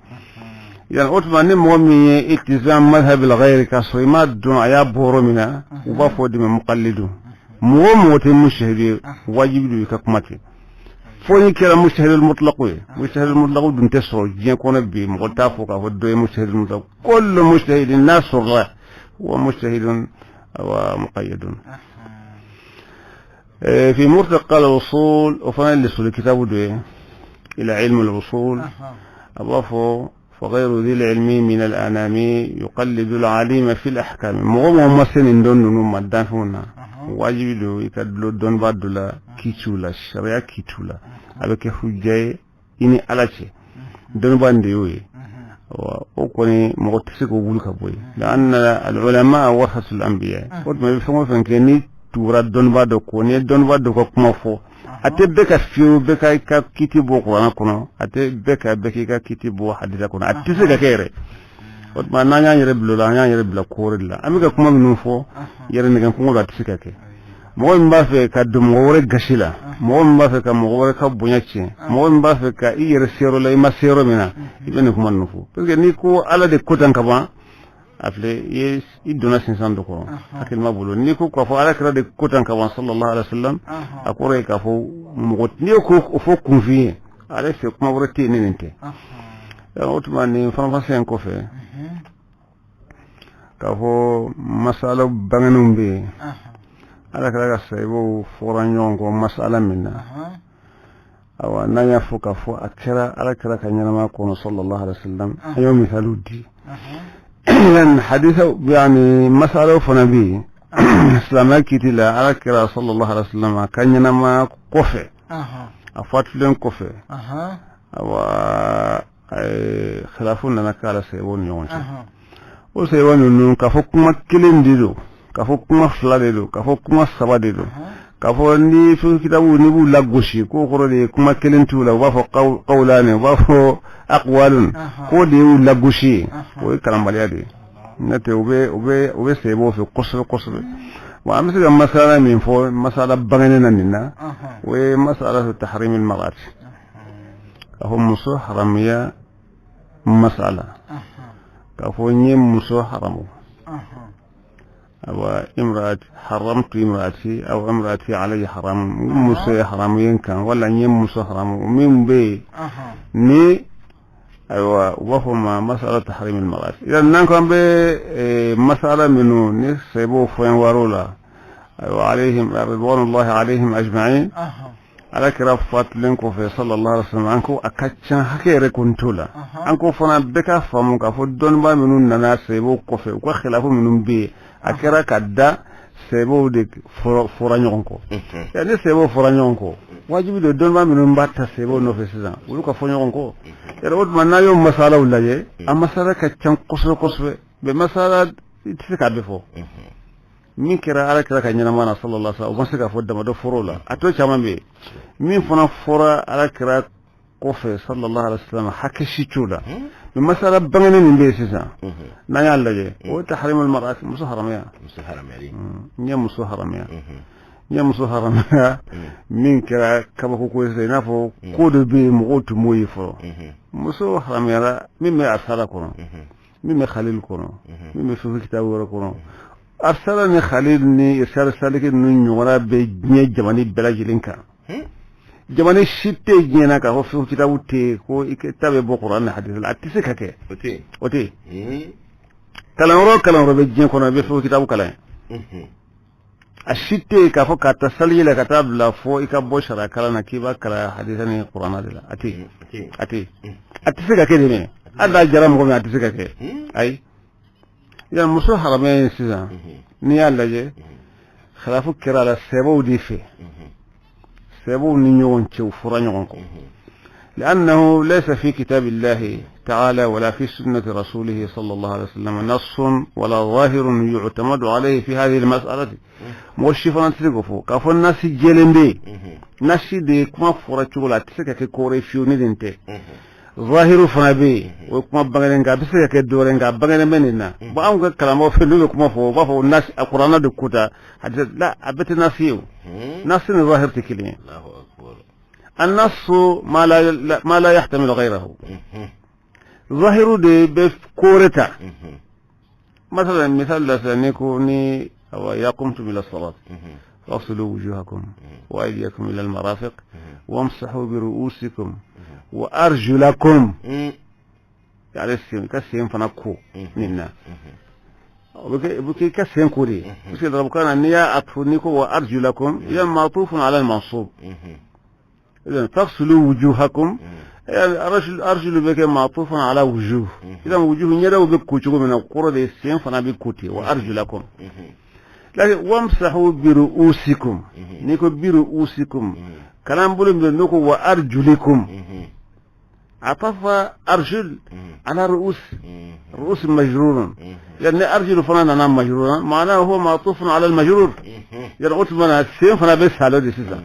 yan. O tuma ni mɔgɔ min ye iltizam madhhabil ghayri ka sɔrɔ i m'a dɔn a y'a bɔ yɔrɔ min na, u b'a fɔ o de ma muqallidu. Mɔgɔ o mɔgɔ tɛ mujtahid ye, wajibi don i ka kuma ten, fo n'i kɛra mujtahidul mutlaq ye. Mujtahidul mutlaq dun tɛ sɔrɔ diɲɛ kɔnɔ bi. Mɔgɔ t'a fɔ k'a fɔ dɔ ye mujtahidul mutlaq. Kullu mujtahidin n'a sɔrɔla huwa mujtahidun wa muqayyadun. في مرتقى الوصول وفنا اللي سول كتابه ده إلى علم الوصول، أضافوا فغير ذي العلم من الأنام يقلد العليم في الأحكام. Mɔgɔ mɔgɔ ma se nin dɔn ninnu ma, danfɛnw na, wajibi don i ka dulon dɔnnibaa dɔ la kitiw la, sariya kitiw la. A bɛ kɛ hujja ye i ni Ala cɛ. Dɔnnibaa nin de y'o ye. O kɔni, mɔgɔ tɛ se k'o wuli ka bɔ yen. لأن العلماء ورثة الأنبياء. O tuma, i bɛ fɛn o fɛn kɛ, ni tugura dɔnnibaa dɔ kɔ, n'i ye dɔnnibaa dɔ ka kuma fɔ, a tɛ bɛɛ ka fiyewu bɛɛ ka i ka kiti bɔ kuranɛ kɔnɔ, a tɛ bɛɛ ka bɛɛ k'i ka kiti bɔ hadisa kɔnɔ, a tɛ se ka kɛ yɛrɛ. O tuma, n'an y'an yɛrɛ bila o la, an y'an yɛrɛ bila ko wɛrɛ de la. An bɛ ka kuma minnu fɔ, yɛrɛ nɛgɛ kungo la, a tɛ se ka kɛ. Mɔgɔ min b'a fɛ ka don mɔgɔ wɛrɛ gasi la, mɔgɔ min b'a fɛ ka mɔgɔ wɛrɛ ka bonya tiɲɛ, mɔgɔ min b'a fɛ ka i yɛrɛ se yɔrɔ la i ma se yɔrɔ min na, i bɛ nin kuma ninnu fɔ, parce que n'i ko Ala de ko tan ka ban, a filɛ i ye, i donna sinsan dɔ kɔrɔ hakilima bolo. N'i ko k'a fɔ Ala kira de ko tan ka ban, sallallahu alaihi wasallam, a kɔrɔ ye k'a fɔ mɔgɔ n'i ye ko o fɔ kunfin ye, ale fɛ kuma wɛrɛ tɛ yen ni nin tɛ. O tuma, nin faranfasiya in kɔfɛ, k'a fɔ masala bangenenw bɛ yen, Ala kira ka sahibaw fɔra ɲɔgɔn kɔ masala min na, awa, n'an y'a fɔ k'a fɔ a kɛra Ala kira ka ɲɛnamaya kɔnɔ, sallallahu alaihi wasallam, an y'o misaliw di. Yan hadisa, yani masalaw fana bɛ yen silamɛya kiti la, Ala kira sallallahu alaihi wasallam a ka ɲɛnamaya kɔfɛ, a fatulen kɔfɛ, awa, khilafu nana k'a la sahibaw ni ɲɔgɔn cɛ. O sahiba ninnu, k'a fɔ kuma kelen de don, k'a fɔ kuma fila de don, k'a fɔ kuma saba de don, k'a fɔ ni fiqh kitabu n'i b'u lagosi k'o kɔrɔ de ye kuma kelen t'u la, u b'a fɔ qawlani, u b'a fɔ aqwalun, k'o de y'u lagosi ye, o ye kalanbaliya de ye. N'o tɛ, u bɛ sahibaw fɛ kosɛbɛ kosɛbɛ. Bon, an bɛ se ka masala min fɔ, masala bangenen na nin na, o ye masala tahrim al-mar'ati, k'a fɔ muso haramuya masala, k'a fɔ n ye muso haramu, awa, imraati haramtu imraati aw imraati alayya haram, muso ye haramu ye n kan, wala n ye muso haramu min bɛ yen ni, ayiwa, u b'a fɔ ma masala tahrim al-mar'ati. Idan n'an ko an bɛ masala minnu ni sahibaw fɔ war'o la, ayiwa, alayhim ridwanullahi alayhim ajma'in, Ala kira fatulen kɔfɛ, sallallahu alaihi wasallam, an ko a ka ca, hakɛ yɛrɛ ko n t'o la. An ko fana bɛɛ k'a faamu k'a fɔ dɔnnibaa minnu nana sahibaw kɔfɛ, u ka khilafu minnu bɛ yen, a kɛra ka da Sɛbɛw de fɔra ɲɔgɔn kɔ. Ni sɛbɛw fɔra ɲɔgɔn kɔ, wajibi don dɔnnibaa minnu b'a ta sɛbɛw nɔfɛ sisan, olu ka fɔ ɲɔgɔn kɔ. Yɛrɛ o tuma n'a y'o masalaw lajɛ, a masala ka ca kosɛbɛ kosɛbɛ, mais masala i tɛ se k'a bɛɛ fɔ. Min kɛra ala kira ka ɲɛnama na sallallahu alaihi wasallam, o ma se ka fɔ, damadɔ fɔr'o la, a tɔ caman bɛ yen. Min fana fɔra ala kira kɔfɛ sallallahu alaihi wasallam, hakɛ si t'o la. Mais masala bangenen min bɛ yen sisan, n'an y'a lajɛ, o ye tahrimul mar'ati, muso haramuya. N ye muso haramuya, n ye muso haramuya min kɛra kabako ko ye sisan, i n'a fɔ ko dɔ bɛ yen mɔgɔw tun m'o ye fɔlɔ. Muso haramuyara min bɛ arsala kɔnɔ, min bɛ khalil kɔnɔ, min bɛ fiqh kitabu wɛrɛ kɔnɔ. Arsala ni khalil ni irsal saliki ninnu ɲɔgɔnna bɛ diɲɛ jamana bɛɛ lajɛlen kan. Jamana si tɛ diɲɛ na k'a fɔ fiqh kitabu tɛ yen ko i ta bɛ bɔ kuran ni hadisi la, a tɛ se ka kɛ, o tɛ yen. Kalanyɔrɔ o kalanyɔrɔ bɛ diɲɛ kɔnɔ, i bɛ fiqh kitabu kalan yen. A si tɛ yen k'a fɔ k'a ta saliji la ka taa bila fo i ka bɔ sariya kalan na k'i b'a kalan hadisa ni kuranna de la, a tɛ yen, a tɛ yen, a tɛ se ka kɛ de. Mɛ hali n'a jara mɔgɔ min, a tɛ se ka kɛ, ayi. Yan muso haramuya in sisan, n'i y'a lajɛ, khilafu kɛra a la sɛbɛw de fɛ, sɛbɛw ni ɲɔgɔn cɛ, u fɔra ɲɔgɔn kɔ. لأنه ليس في كتاب الله تعالى ولا في سنة رسوله صلى الله عليه وسلم نص ولا ظاهر يعتمد عليه في هذه المسألة. Mɔgɔ si fana tɛ se k'o fɔ k'a fɔ nasi jɛlen bɛ yen, nasi de kuma fɔra cogo la, a tɛ se ka kɛ ko wɛrɛ fiyewu ni nin tɛ. Zahiru fana bɛ yen, o ye kuma bangenen kan, a bɛ se ka kɛ dɔ wɛrɛ nka a bangenen bɛ nin na. Bon, anw ka karamɔgɔ fɛ, n'u bɛ kuma fɔ, u b'a fɔ nasi a kuranna de ko ta, hadisi la, a bɛɛ tɛ nasi ye. O nasi ni zahir tɛ kelen ye. النص ما لا يحتمل غيره، ظاهر de bɛ kore ta. مثلا مثال la sisan, ni ko ni إذا قمتم إلى الصلاة فاغسلوا وجوهكم وأيديكم إلى المرافق وامسحوا برؤوسكم وأرجلكم, yani sen ka sen fana ko nin na, o bɛ kɛ ka sen ko de, parce que darabukan na, n'i y'a atfu, n'i ko وأرجلكم, هي معطوف على المنصوب. إذا فاغسلوا وجوهكم, أرجل أرجل bɛ kɛ معطوف على وجوه. إذا وجوه ɲɛdaw bɛ ko cogo min na, kɔrɔ de sen fana bɛ ko ten, وأرجلكم. لكن وامسحوا برؤوسكم, n'i ko برؤوسكم, kalan bolo min n'o ko وأرجلكم, عطف أرجل على رؤوس، رؤوس مجرور، لأن أرجل فلان أنا مجرورا، معناه هو معطوف على المجرور. يعني قلت أنا sen fana bɛ salo de sisan.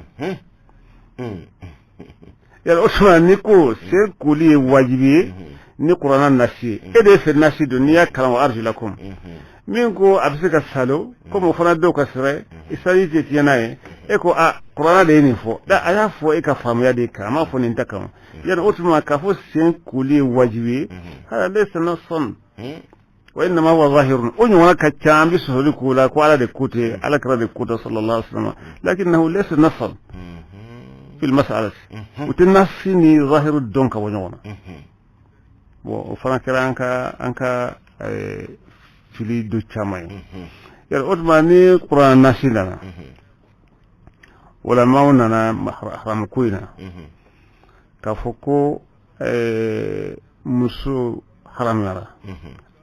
Yani o tuma ni ko sen koli ye wajibi ye ni kuranna nasi ye, e de fɛ nasi don, n'i y'a kalan وأرجلكم, min ko a bɛ se ka salo komi o fana dɔw ka sira i sali tɛ tiɲɛ n'a ye, e ko a kuranna de ye nin fɔ, a y'a fɔ e ka faamuya de kan, a m'a fɔ nin ta kama. Yani o tuma k'a fɔ sen koli ye wajibi ye, هذا ليس نصا وإنما هو ظاهر. O ɲɔgɔnna ka ca, an bɛ sɔsɔli k'o la ko ala de ko ten, ala kira de ko ten صلى الله عليه وسلم, لكنه ليس نصا في المسألة. U tɛ nasi ni zahiru dɔn ka bɔ ɲɔgɔn na. Bon, o fana kɛra an ka fili dɔ caman ye. Yala o tuma ni kuran nasi nana, wala maaw nana haramu ko in na k'a fɔ ko muso haramuyara,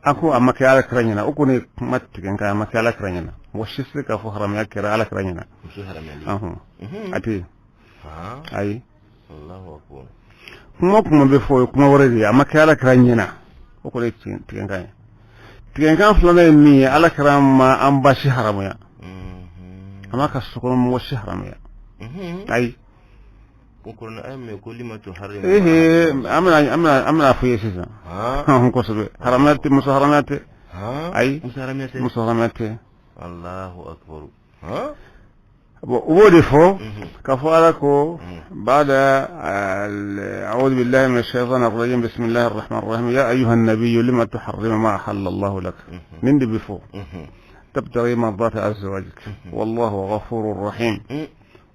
an ko a ma kɛ ala kira ɲɛna, o kɔni ye kuma tigɛ nka a ma kɛ ala kira ɲɛna. Mɔgɔ si tɛ se k'a fɔ haramuya kɛra ala kira ɲɛna. A tɛ yen, ayi. Kuma kuma bɛ fɔ, o ye kuma wɛrɛ de ye. A ma kɛ ala kira ɲɛna, o kɔni ye tigɛnkan ye. Tigɛnkan filanan ye min ye, ala kira ma an ba si haramuya, a ma ka sokɔnɔmɔgɔ si haramuya, ayi. Ehe, an bɛna fɔ i ye sisan kosɛbɛ. Haramuya tɛ, muso haramuya tɛ, ayi, muso haramuya tɛ. Bon, u b'o de fɔ k'a fɔ ala ko بعد أعوذ بالله من الشيطان الرجيم، بسم الله الرحمن الرحيم، يا أيها النبي لم تحرم ما أحل الله لك, nin de bɛ fɔ, تبتغي مرضات أزواجك والله غفور رحيم,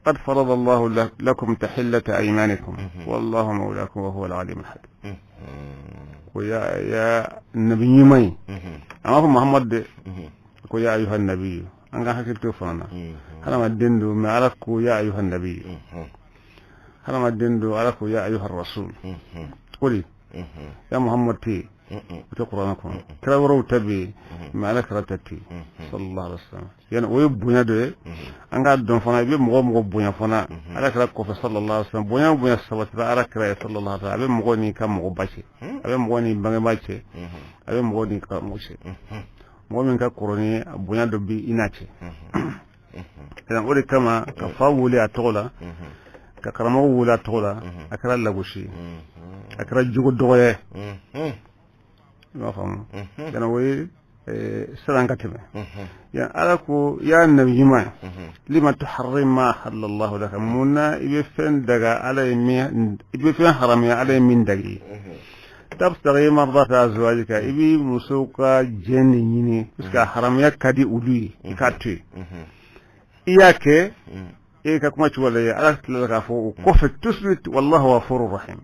قد فرض الله لكم تحلة أيمانكم والله مولاكم وهو العليم الحكيم. ويا يا النبي ɲuman, a m'a fɔ Muhammad de ko يا أيها النبي. An ka hakili to fana na, hadamaden don, mais ala ko يا أيها النبي. Hadamaden don, ala ko يا أيها الرسول. Ko di يا Muhammad tɛ. O tɛ kuranɛ kɔnɔ. Kira wɛrɛw ta bɛ yen, mais ala kira ta tɛ yen, sallallahu alaihi wasallam. Yani o ye bonya dɔ ye. An k'a dɔn fana, i bɛ mɔgɔ mɔgɔ bonya fana ala kira kɔfɛ, sallallahu alaihi wasallam, bonya o bonya sabatira ala kira ye, sallallahu alaihi wasallam, a bɛ mɔgɔ n'i ka mɔgɔba cɛ, a bɛ mɔgɔ n'i bangebaa cɛ, a bɛ mɔgɔ n'i ka mɔgɔ cɛ, mɔgɔ min ka kɔrɔ ni a bonya dɔ bɛ i n'a cɛ. O de kama ka fa wele a tɔgɔ la, ka karamɔgɔ wele a tɔgɔ la, a kɛra lagosi ye, a kɛra jogo dɔgɔya ye. I b'a faamu? Yana o ye siran ka tɛmɛ. Yan ala ko: ya nabi ɲuman, lima tuharrim ma ahalla Allahu laka? Mun na i bɛ fɛn daga ala ye min, i bɛ fɛn haramuya ala ye min daga i ye? Tabtaghi mardata azwajika, i b'i musow ka jɛn de ɲini, parce que a haramuya ka di olu ye, i k'a to yen. I y'a kɛ e ka kuma cogo la ye. Ala tilala k'a fɔ o kɔfɛ tout de suite: wallahu ghafurur rahim.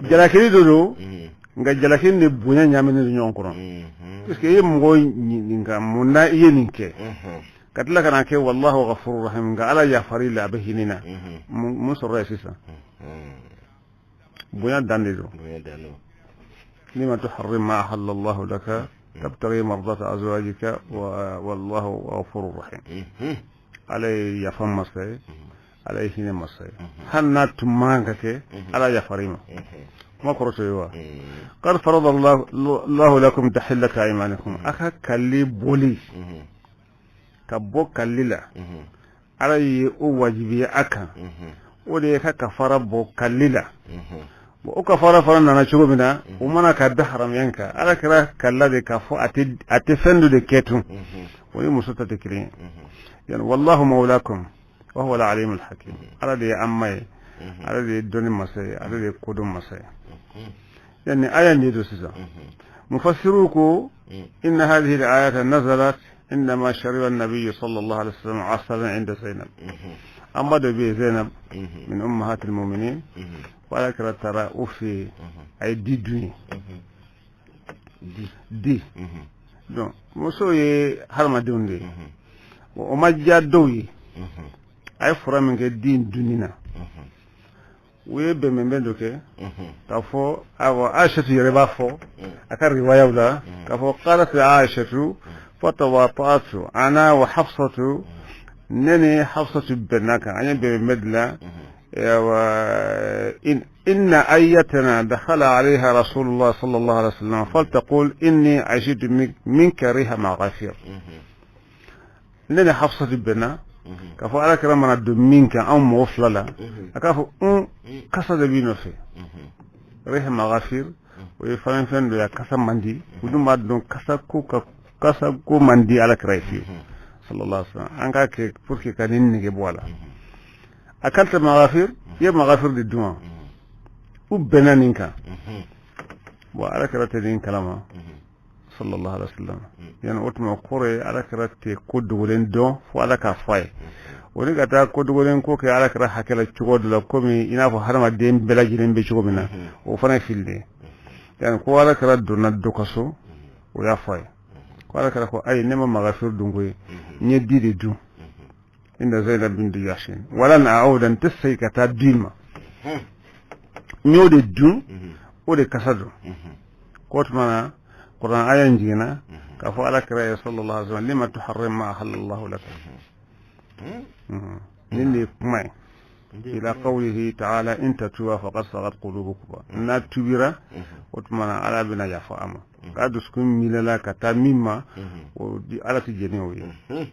Jalakili dɔ don, nka jalaki ni bonya ɲaaminen don ɲɔgɔn kɔnɔ, parce que i ye mɔgɔ ɲininka mun na i ye nin kɛ, ka tila ka na kɛ wallahu ghafurur rahim, nka ala yafar'i la, a bɛ hinɛ na. Mun sɔrɔla yen sisan? Bonya dan de don. Lima tuharrim ma ahalla Allahu laka tabtaghi mardata azwajika wallahu ghafurur rahim. Ala ye yafa masa ye, ala ye hinɛ masa ye. Hali n'a tun man ka kɛ, ala yafar'i ma. Kuma kɔrɔ tɛ ye wa? Qad farada Allahu lakum tahillata aymanikum, a ka kali boli ka bɔ kali la, ala ye o wajibiya a kan. O de ye ka kafara bɔ kali la. Bon, o kafara fana nana cogo min na, o mana ka da haramuya kan, ala kɛra kala de k'a fɔ a tɛ fɛn dɔ de kɛ tun, o ni muso ta tɛ kelen ye. Yani wallahu mawlakum wa huwa al-alim al-hakim. Ala de ye an ma ye, ala de ye dɔnni masa ye, ala de ye kodɔn masa ye. Yani aya nin don sisan, mufassiru ko: inna hadhihi al-ayata nazalat عندما شرب النبي صلى الله عليه وسلم عسلا عند زينب. أما بي زينب من أمهات المؤمنين، ولكن ترى أوفي أي di dun di. Donc muso ye hadamadenw de ye, o ma diya dɔw ye. A ye fura min kɛ den dunni na, u ye bɛnbɛnbɛn dɔ kɛ k'a fɔ, awa, Aishatu yɛrɛ b'a fɔ a ka riwayaw la k'a fɔ: qalat Aishatu fatawata'tu ana wa Hafsatu, ne ni Hafsatu bɛnna kan, an ye bɛnbɛnbɛn dilan. إن أيتنا دخل عليها رسول الله صلى الله عليه وسلم فلتقول إني أجد منك ريح مغافير. Ne ni Hafsatu bɛnna k'a fɔ ala kira mana don min kan anw mɔgɔ fila la, a k'a fɔ un kasa de b'i nɔfɛ. Riha maghafir, o ye fɛn dɔ ye, a kasa man di. U dun b'a dɔn kasa ko ka kasa ko man di ala kira ye fiyewu, sallallahu alaihi wasallam. An k'a kɛ pour que ka nin nege bɔ a la. A kalta maghafir, i ye maghafir de dun wa? U bɛnna nin kan. Bon, ala kira tɛ nin kalama, sallallahu alaihi wasallam. Yani o tuma kɔrɔ ye ala kira tɛ ko dogolen dɔn fo ala k'a fɔ a ye. O ni ka taa ko dogolen ko kɛ ala kira hakɛ la cogo dɔ la, komi i n'a fɔ hadamaden bɛɛ lajɛlen bɛ cogo min na, o fana ye fili de ye. Yani ko ala kira donna dɔ ka so, o y'a fɔ a ye ko ala kira ko: ayi, ne ma magafir dun koyi, n ye di de dun inda Zainab bintu Jahshin, walan a'uda, n tɛ segin ka taa di ma, n y'o de dun, o de kasa don. Ko tuma na kuran aya in jiginna k'a fɔ ala kira ye, sallallahu alaihi wasallam: lima tuharrim ma ahalla Allahu laka? Nin de ye kuma ye. Ila qawlihi ta'ala: in tatuba faqad sagat qulubukuma. N'a tubira, o tuma na ala bɛna yafa a ma, k'a dusukun milala ka taa min ma, o di ala tɛ jɛni o ye.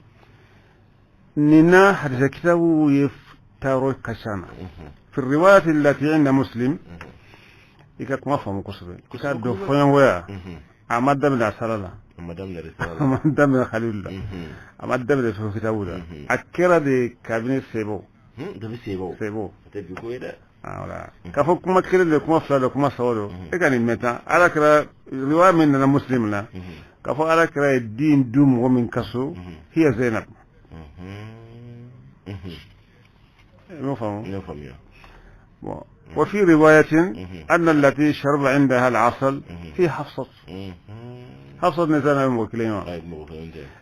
Nin na hadisa kitabu ye taayɔrɔ ka ca na. في الرواية التي عند مسلم، i ka kuma faamu kosɛbɛ, i ka dɔn fɔɲɔgɔnya a ma daminɛ a sala la, a ma daminɛ Khalil la, a ma daminɛ fɛn kitabu la, a kɛra de kabini sebo. Sebo voilà, k'a fɔ kuma kelen de, kuma fila de, kuma saba don, e ka nin mɛn tan. Ala kɛra riwaya min nana Muslim la k'a fɔ ala kɛra ye den du mɔgɔ min ka so, hiya Zainab. I m'o faamu? Bon, وفي رواية أن التي شرب عندها العسل هي حفصة، حفصة نزال موكلين.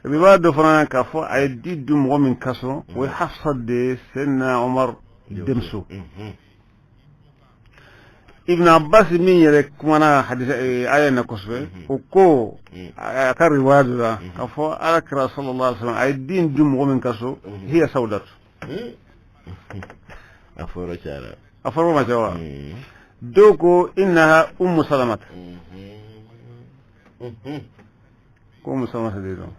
رواية دفرنا كفو أيدي دم من كسو وحفصة دي سيدنا عمر دمسو. Ibn Abbas min yɛrɛ kumana hadisa aya in na kosɛbɛ, o ko a ka riwaya dɔ la k'a fɔ Ala kira sallallahu alaihi wasallam a ye di in dun mɔgɔ min ka so, hiya Sawdatu. A fɔra cayara. A fɔra ma ca wa? Dɔw ko innaha Ummu Salamata, ko Ummu Salamata de don.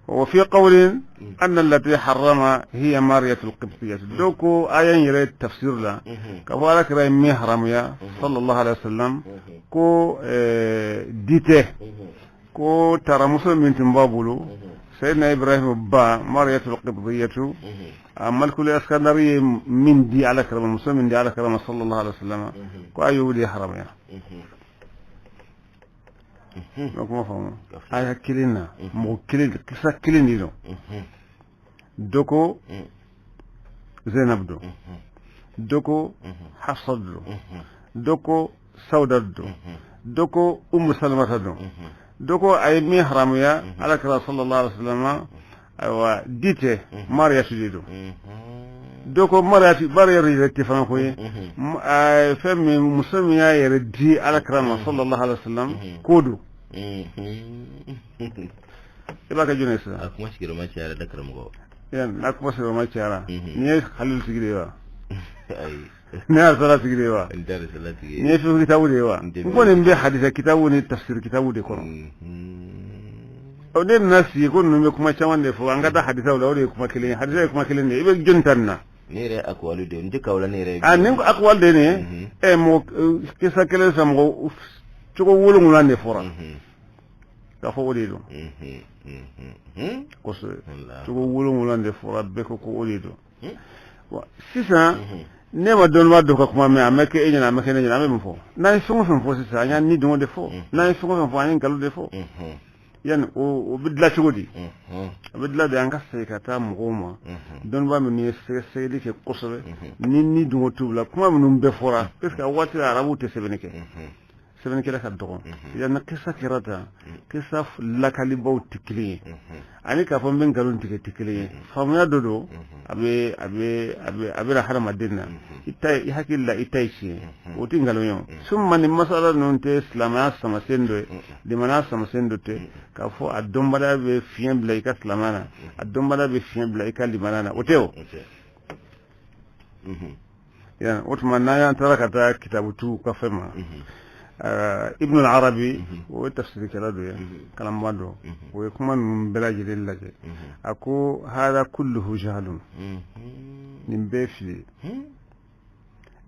وفي قول أن التي حرم هي مارية القبطية. dɔw ko aya in yɛrɛ tafsir la k'a fɔ Ala kira ye min haramuya sallallahu alaihi wasallam, ko di tɛ, ko taramuso min tun b'a bolo, Sayyidina Ibrahim ba Mariyatul Qibtiyatu, a Malikul Iskandari ye min di Ala kira ma, muso min di Ala kira ma sallallahu alaihi wasallam, ko a y'o de haramuya. Ma kuma faamu? Aya kelen na, mɔgɔ kelen, kisa kelen de don. Dɔ ko Zainab don, dɔ ko Hafsa don, dɔ ko Sauda don, dɔ ko Umu Salamata don, dɔ ko a ye min haramuya Ala kira sallallahu alaihi wasallam, ayiwa, di tɛ, Mariyatu de don. Dɔ ko Mariyatu, Mariyatu yɛrɛ tɛ fana ko ye fɛn min, muso min y'a yɛrɛ di Ala kira ma sallallahu alaihi wasallam, k'o don. I b'a kɛ jɔn ye sisan? A kuma sigiyɔrɔma cayara da, karamɔgɔ. Yan n'a kuma sigiyɔrɔma cayara, nin ye Halil tigi de ye wa? Ayi. Nin ye Arisala tigi de ye wa? N tɛ Arisala tigi ye. Nin ye fiqh kitabu de ye wa? N ko nin bɛ hadisa kitabu ni tafsir kitabu de kɔnɔ. Ne nana sigi ko ninnu bɛ kuma caman de fɔ, an ka taa hadisaw la, o de ye kuma kelen ye. Hadisa ye kuma kelen de ye, i bɛ jɔnni ta nin na? Ne yɛrɛ akwali de, n tɛ kawla ne yɛrɛ. A nin akwali de nin ye ɛ mɔgɔ kisa kelen sa, mɔgɔ cogo 7 de fɔra k'a fɔ o de don kosɛbɛ. Cogo 7 de fɔra, bɛɛ ko ko o de don. Sisan ne ma dɔnnibaa dɔ ka kuma mɛn, a ma kɛ e ɲɛna, a ma kɛ ne ɲɛna, an bɛ mun fɔ? N'an ye fɛn o fɛn fɔ sisan, an y'an ni dɔngɔ de fɔ. N'an ye fɛn o fɛn fɔ, an ye nkalon de fɔ. Yanni o bɛ dilan cogo di? A bɛ dilan de, an ka segin ka taa mɔgɔw ma, dɔnnibaa minnu ye sɛgɛsɛgɛli kɛ kosɛbɛ, ni dɔngɔ t'u la, kuma minnu bɛɛ fɔra, parce que a waati la arabuw tɛ sɛbɛnni kɛ, sɛbɛnnikɛla ka dɔgɔn. Yanni kisa kɛra tan, kisa lakalibaw tɛ kelen ye, ani k'a fɔ n bɛ nkalon tigɛ tɛ kelen ye. Faamuya dɔ don, a bɛ a bɛ a bɛ a bɛ na hadamaden na, i ta i hakili la, i ta ye tiɲɛ, o tɛ nkalon ye. O summa ni masala ninnu tɛ silamɛya samasen dɔ ye, limaniya samasen dɔ tɛ, k'a fɔ a dɔnbaliya bɛ fiɲɛ bila i ka silamɛya na, a dɔnbaliya bɛ fiɲɛ bila i ka limaniya na, o tɛ o. Yan o tuma n'an y'an taara ka taa kitabutu ka fɛn ma, Ibn al-Arabi, o ye tafsirikɛla dɔ ye, kalanba dɔ, o ye kuma ninnu bɛɛ lajɛlen lajɛ, a ko hada kulluhu jahalun, nin bɛɛ fili,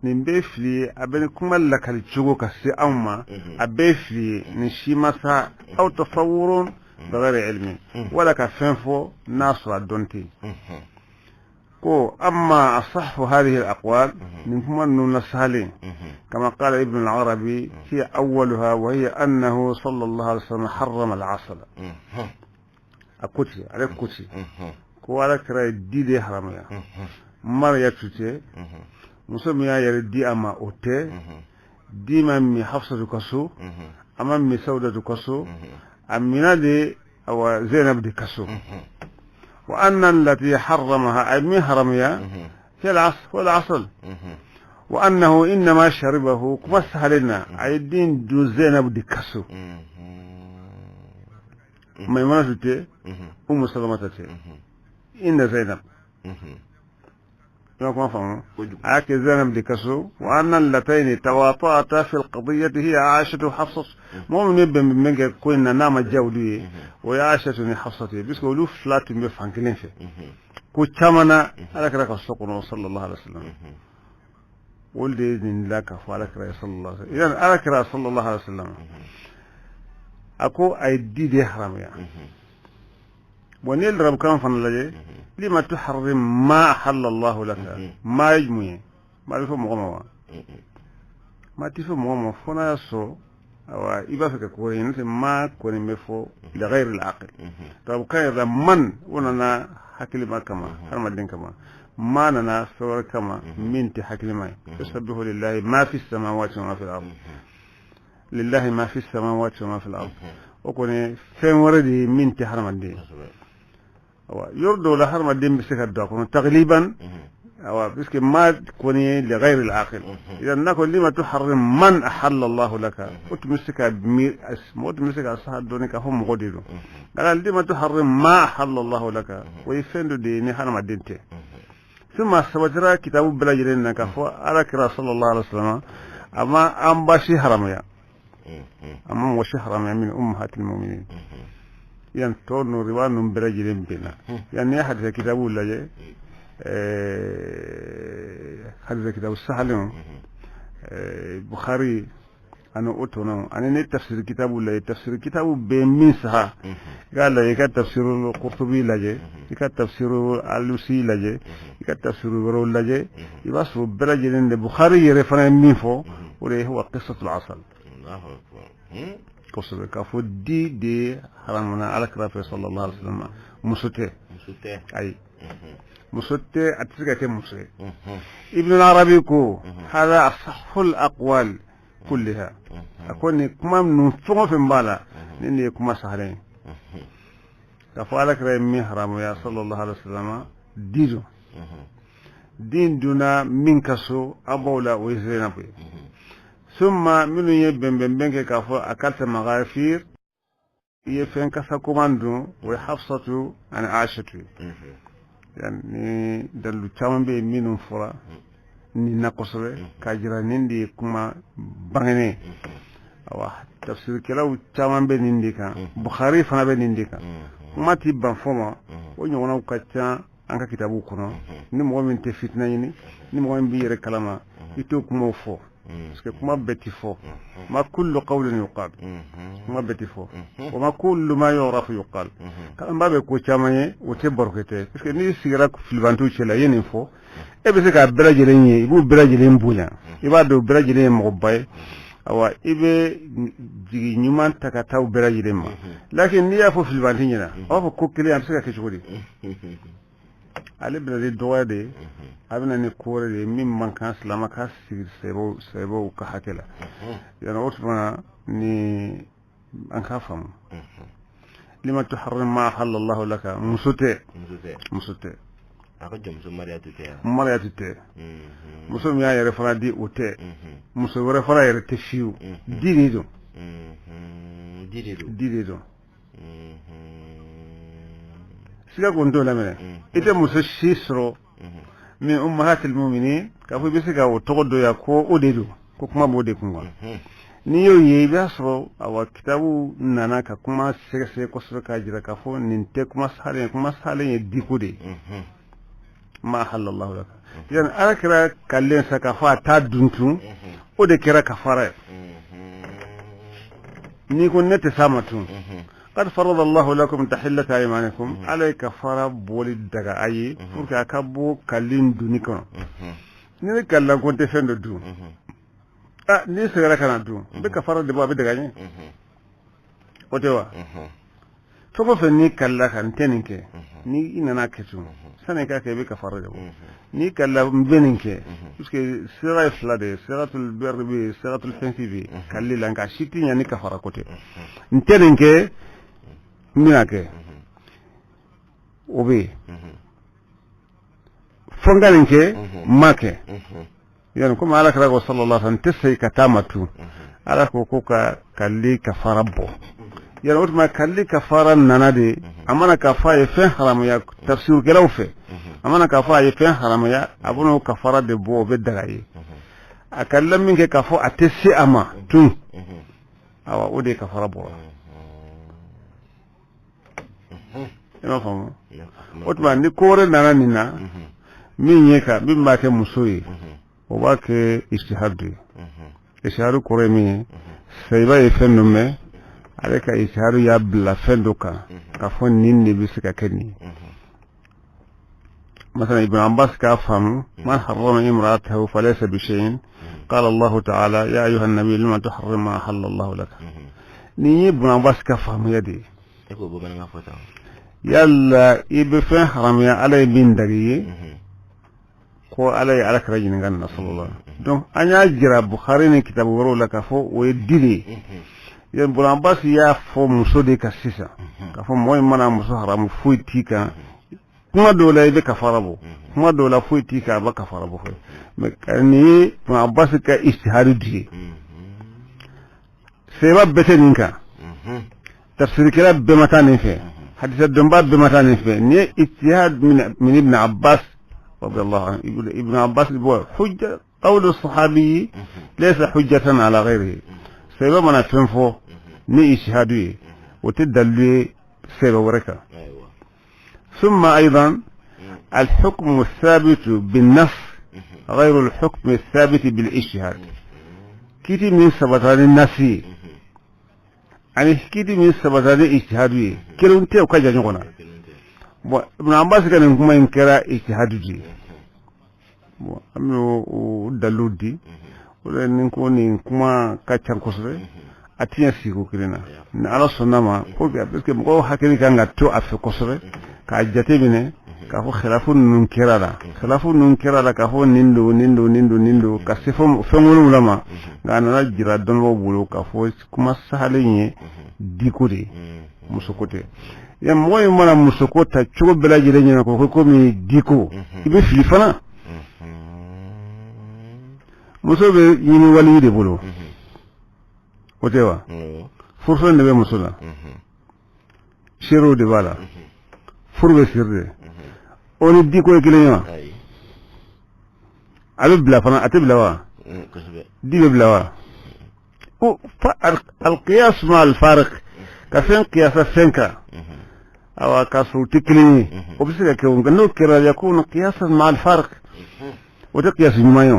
nin bɛɛ fili ye. A bɛ ni kuma lakali cogo ka se anw ma, a bɛɛ fili ye. Nin si ma sa aw tasawurun bighayri ilmi, wala ka fɛn fɔ n'a sɔrɔ a dɔn tɛ. Ko amma asahhu hadhihi al-aqwal, nin kuma ninnu la sahalen, kama qala Ibn al-Arabi, hiya awwaluha wa hiya annahu sallallahu alaihi wasallam harrama al-asal. A ko ten, ale ko ten ko Ala kira ye di de haramuya. Mariyatu tɛ, muso min y'a yɛrɛ di a ma, o tɛ. Di ma min Hafsatu ka so, a ma min Sawdatu ka so, a mina de, awa, Zainab de ka so. وأن التي حرمها أي من حرمها هي العصل، هو العسل، وأنه إنما شربه، كما سهلنا أي di dun زينب de ka so، ميمونة tɛ، أم سلمة tɛ، إن زينب ما فهموا عاك زينب de ka so. وأن اللتين تواطأتا في القضية هي عائشة وحفصة. مؤمن يبن من كوينا نام جاولي ويا عائشة حفصة بس ولو fila tun bɛ fan kelen fɛ ko caman na Ala kira ka so kɔnɔ sallallahu alaihi wasallam, olu de ye nin la k'a fɔ Ala kira sallallahu alaihi wasallam. Idan Ala kira sallallahu alaihi wasallam a ko a ye di de haramuya. Bon, n'i ye larabukan fana lajɛ, lima tuharrim ma ahalla Allahu laka, ma ye mun ye? Ma bɛ fɔ mɔgɔ ma wa? Ma ti fɔ mɔgɔ ma fo n'a y'a sɔrɔ, awa, i b'a fɛ ka ko wɛrɛ ɲini, n'o tɛ ma kɔni bɛ fɔ li ghayri al-aqil. Tubabukan yɛrɛ la, man o nana hakilima kama, hadamaden kama. Ma nana fɛn wɛrɛ kama min tɛ hakilima ye. Yusabbihu lillahi ma fi samawati wa ma fi al-ard, lillahi ma fi samawati wa ma fi al-ard, o kɔni fɛn wɛrɛ de ye min tɛ hadamaden ye. Awa, yɔrɔ dɔw la hadamaden bɛ se ka don a kɔnɔ tagliban. Awa, puisque ma kɔni ye li ghayri al-aqil, idan n'a ko lima tuharrim man ahalla Allah laka, o tun bɛ se ka mi, mɔgɔ tun bɛ se ka saha dɔɔni k'a fɔ mɔgɔ de don. Nka lima tuharrim ma ahalla Allah laka, o ye fɛn dɔ de ye ni hadamaden tɛ. Suma sabatira kitabu bɛɛ lajɛlen na k'a fɔ Ala kira sallallahu alaihi wasallam a ma an ba si haramuya, a ma mɔgɔ si haramuya min ummahatil mu'minin. Yan tɔ ninnu, riwaya ninnu bɛɛ lajɛlen bɛnna. Yan n'i ye hadisa kitabu lajɛ, hadisa kitabu sahalenw, Bukhari ani o tɔnɔ, ani ne tafsir kitabu lajɛ, tafsir kitabu bɛ min saha, i k'a lajɛ, i ka tafsir Qurtubi lajɛ, i ka tafsir Alusi lajɛ, i ka tafsir wɛrɛw lajɛ, i b'a sɔrɔ bɛɛ lajɛlen de Bukhari yɛrɛ fana ye min fɔ, o de ye huwa qissatul asal. Kosɛbɛ, k'a fɔ di de haramuna Ala kira fɛ sallallahu alaihi wasallam, muso tɛ. Ayi, muso tɛ, a tɛ se ka kɛ muso ye. Ibn Arabi ko hada asahhul aqwal kulliha, a ko nin kuma ninnu fɛn o fɛn b'a la, nin de ye kuma sahalen ye, k'a fɔ Ala kira ye min haramuya sallallahu alaihi wasallam, di don, den donna min ka so an b'o la, o ye Zeinabu ye. Summa minnu ye bɛnbɛnbɛn kɛ k'a fɔ akalta maghafir, i ye fɛn kasa koman dun, o ye Hafsatu ani Aishatu ye. Yani dalilu caman bɛ yen minnu fɔra nin na kosɛbɛ k'a jira nin de ye kuma bangenen. Awa, tafsirikɛlaw caman bɛ nin de kan, Bukhari fana bɛ nin de kan. Kuma ti ban fɔ ma, o ɲɔgɔnnaw ka ca an ka kitabuw kɔnɔ. Ni mɔgɔ min tɛ fitina ɲini, ni mɔgɔ min b'i yɛrɛ kalama, i t'o kumaw fɔ, parce que kuma bɛɛ ti fɔ. Ma kullu qawlin yuqal, kuma bɛɛ ti fɔ. Wa ma kullu ma yu'rafu yuqal. Kalanba bɛ ko caman ye, o tɛ barokɛ tɛ, parce que n'i sigira filibantuw cɛ la, i ye nin fɔ, e bɛ se k'a bɛɛ lajɛlen ye, i b'u bɛɛ lajɛlen bonya, i b'a dɔn u bɛɛ lajɛlen ye mɔgɔba ye. Awa, i bɛ jigi ɲuman ta ka taa u bɛɛ lajɛlen ma. Lakin n'i y'a fɔ filibanti ɲɛna, a b'a fɔ ko kelen a bɛ se ka kɛ cogo di? Ale bɛna ni dɔgɔya de ye, a bɛna ni ko wɛrɛ de ye min man kan silamɛ ka sigi sɛbɛw ka hakɛ la. Yana o tuma ni an k'a faamu, lima tuharrim ma ahalla Allahu laka, muso tɛ, muso tɛ. A ka jɔnmuso Mariyatu tɛ yan. Mariyatu tɛ. Muso min y'a yɛrɛ fana di, o tɛ. Muso wɛrɛ fana yɛrɛ tɛ fiyewu. Di de don. Di de don. Di de don. Siga kɔni t'o la. I tɛ muso si sɔrɔ min ummahatil mu'minin k'a fɔ i bɛ se ka o tɔgɔ dɔ yan ko o de don, ko kuma b'o de kun kan. N'i y'o ye, i b'a sɔrɔ awa kitabu nana ka kuma sɛgɛsɛgɛ kosɛbɛ k'a jira k'a fɔ nin tɛ kuma salen ye, kuma salen ye diko de ye, ma ahallallahu laka. Yani Ala kɛra kalen sa k'a fɔ a t'a dun tun, o de kɛra kafara ye. N'i ko ne tɛ s'a ma tun, qad farada Allahu lakum tahillata aymanikum, Ala ye kafara bɔli daga a ye pour que a ka bɔ kalen dunni kɔnɔ. Ni ne kalila ko n tɛ fɛn dɔ dun, ah, n'i seginna ka na dun, n bɛ kafara de bɔ, a bɛ daga n ye, o tɛ wa? Fɛn o fɛn n'i kalila ka n tɛ nin kɛ, ni i nana kɛ tun, sani i k'a kɛ, i bɛ kafara de bɔ. N'i kalila n bɛ nin kɛ, puisque sira ye fila de ye, siratul birri bɛ yen, siratul hinsi bɛ yen kalili la, nka si tɛ ɲɛ ni kafara ko tɛ. N tɛ nin kɛ, n bɛna kɛ, o bɛ yen. Fo n ka nin kɛ, n ma kɛ. Yani komi Ala kira ko sallallahu alaihi wasallam n tɛ segin ka taa ma tun, Ala ko ko ka kalili kafara bɔ. Yani o tuma kalili kafara nana de, a mana k'a fɔ a ye fɛn haramuya tafsirukɛlaw fɛ, a mana k'a fɔ a ye fɛn haramuya, a bɛna o kafara de bɔ, o bɛ daga ye. A kalila min kɛ k'a fɔ a tɛ se a ma tun, awa, o de ye kafara bɔra. I m'a faamu? O tuma ni ko wɛrɛ nana nin na, min ye ka min b'a kɛ muso ye, o b'a kɛ ijtihad ye. Ijtihad kɔrɔ ye min ye, sayiba ye fɛn dɔ mɛn, ale ka ijtihad y'a bila fɛn dɔ kan k'a fɔ nin de bɛ se ka kɛ nin ye. Masalan, Ibn Abbas k'a faamu man harrama imra'atahu falaysa bi shay'in, qala Allahu ta'ala ya ayyuha an-nabi lima tuharrimu ma ahalla Allahu laka. Nin ye Ibn Abbas ka faamuya de ye. E k'o bamanankan fɔ tan. Yala i bɛ fɛn haramuya Ala ye min daga i ye, ko Ala ye Ala kira ɲininka nin na sallallahu alaihi wasallam. Donc an y'a jira Bukhari ni kitabu wɛrɛw la k'a fɔ o ye di de ye. Yen Ibn Abbas y'a fɔ muso de kan sisan k'a fɔ mɔgɔ min mana muso haramu, foyi t'i kan. Kuma dɔw la i bɛ kafara bɔ, kuma dɔw la foyi t'i kan, a bɛ kafara bɔ. Mais nin ye Ibn Abbas ka ijtihadu di ye. Seba bɛɛ tɛ nin kan, tafsirikɛla bɛɛ ma taa nin fɛ, hadisa dɔnba bɛɛ ma taa nin fɛ. Nin ye ijtihad min Ibn Abbas radiyallahu anhu. Ibn Abbas bɔ hujja, qawlu sahabi laysa hujjatan ala ghayrihi. Seba mana fɛn fɔ ni ijtihadu ye, o tɛ dalilu ye seba wɛrɛ kan. ثم أيضا الحكم الثابت بالنص غير الحكم الثابت بالاجتهاد. Kiti min sabata ni nasi ye ani kiti min sabata ni ijtihadu ye, kelenw tɛ, u ka jan ɲɔgɔn na. Bon, Ibn Abbas ka nin kuma in kɛra ijtihadu de ye. Bon, an bɛ o dalilu di. O de ni ko nin kuma ka ca kosɛbɛ, a tɛ ɲɛ sigi kelen na. Ni Ala sɔnna ma, ko parce que mɔgɔw hakili kan ka to a fɛ kosɛbɛ k'a jate minɛ k'a fɔ khilafu ninnu kɛra la, khilafu ninnu kɛra la, k'a fɔ nin don, nin don, nin don, nin don, ka se fɛn wolonwula ma. Nka a nana jira dɔnnibaaw bolo k'a fɔ kuma sahalen ye diko de ye, musoko tɛ. Ya mɔgɔ in mana musoko ta cogo bɛɛ lajɛlen ɲɛna ko komi diko, i bɛ fili fana. Muso bɛ ɲini wali de bolo, o tɛ wa? Furufɛn de bɛ muso la, seerew de b'a la, furu bɛ siri de. O ni diko ye kelen ye wa? A bɛ bila fana, a tɛ bila wa? Di bɛ bila wa? Ko alqiyas ma alfariq, ka fɛn qiyasa fɛn kan, awa, k'a sɔrɔ u tɛ kelen ye, o bɛ se ka kɛ o. Nka n'o kɛra, yakunu qiyasan ma alfariq, o tɛ qiyas ɲuman ye.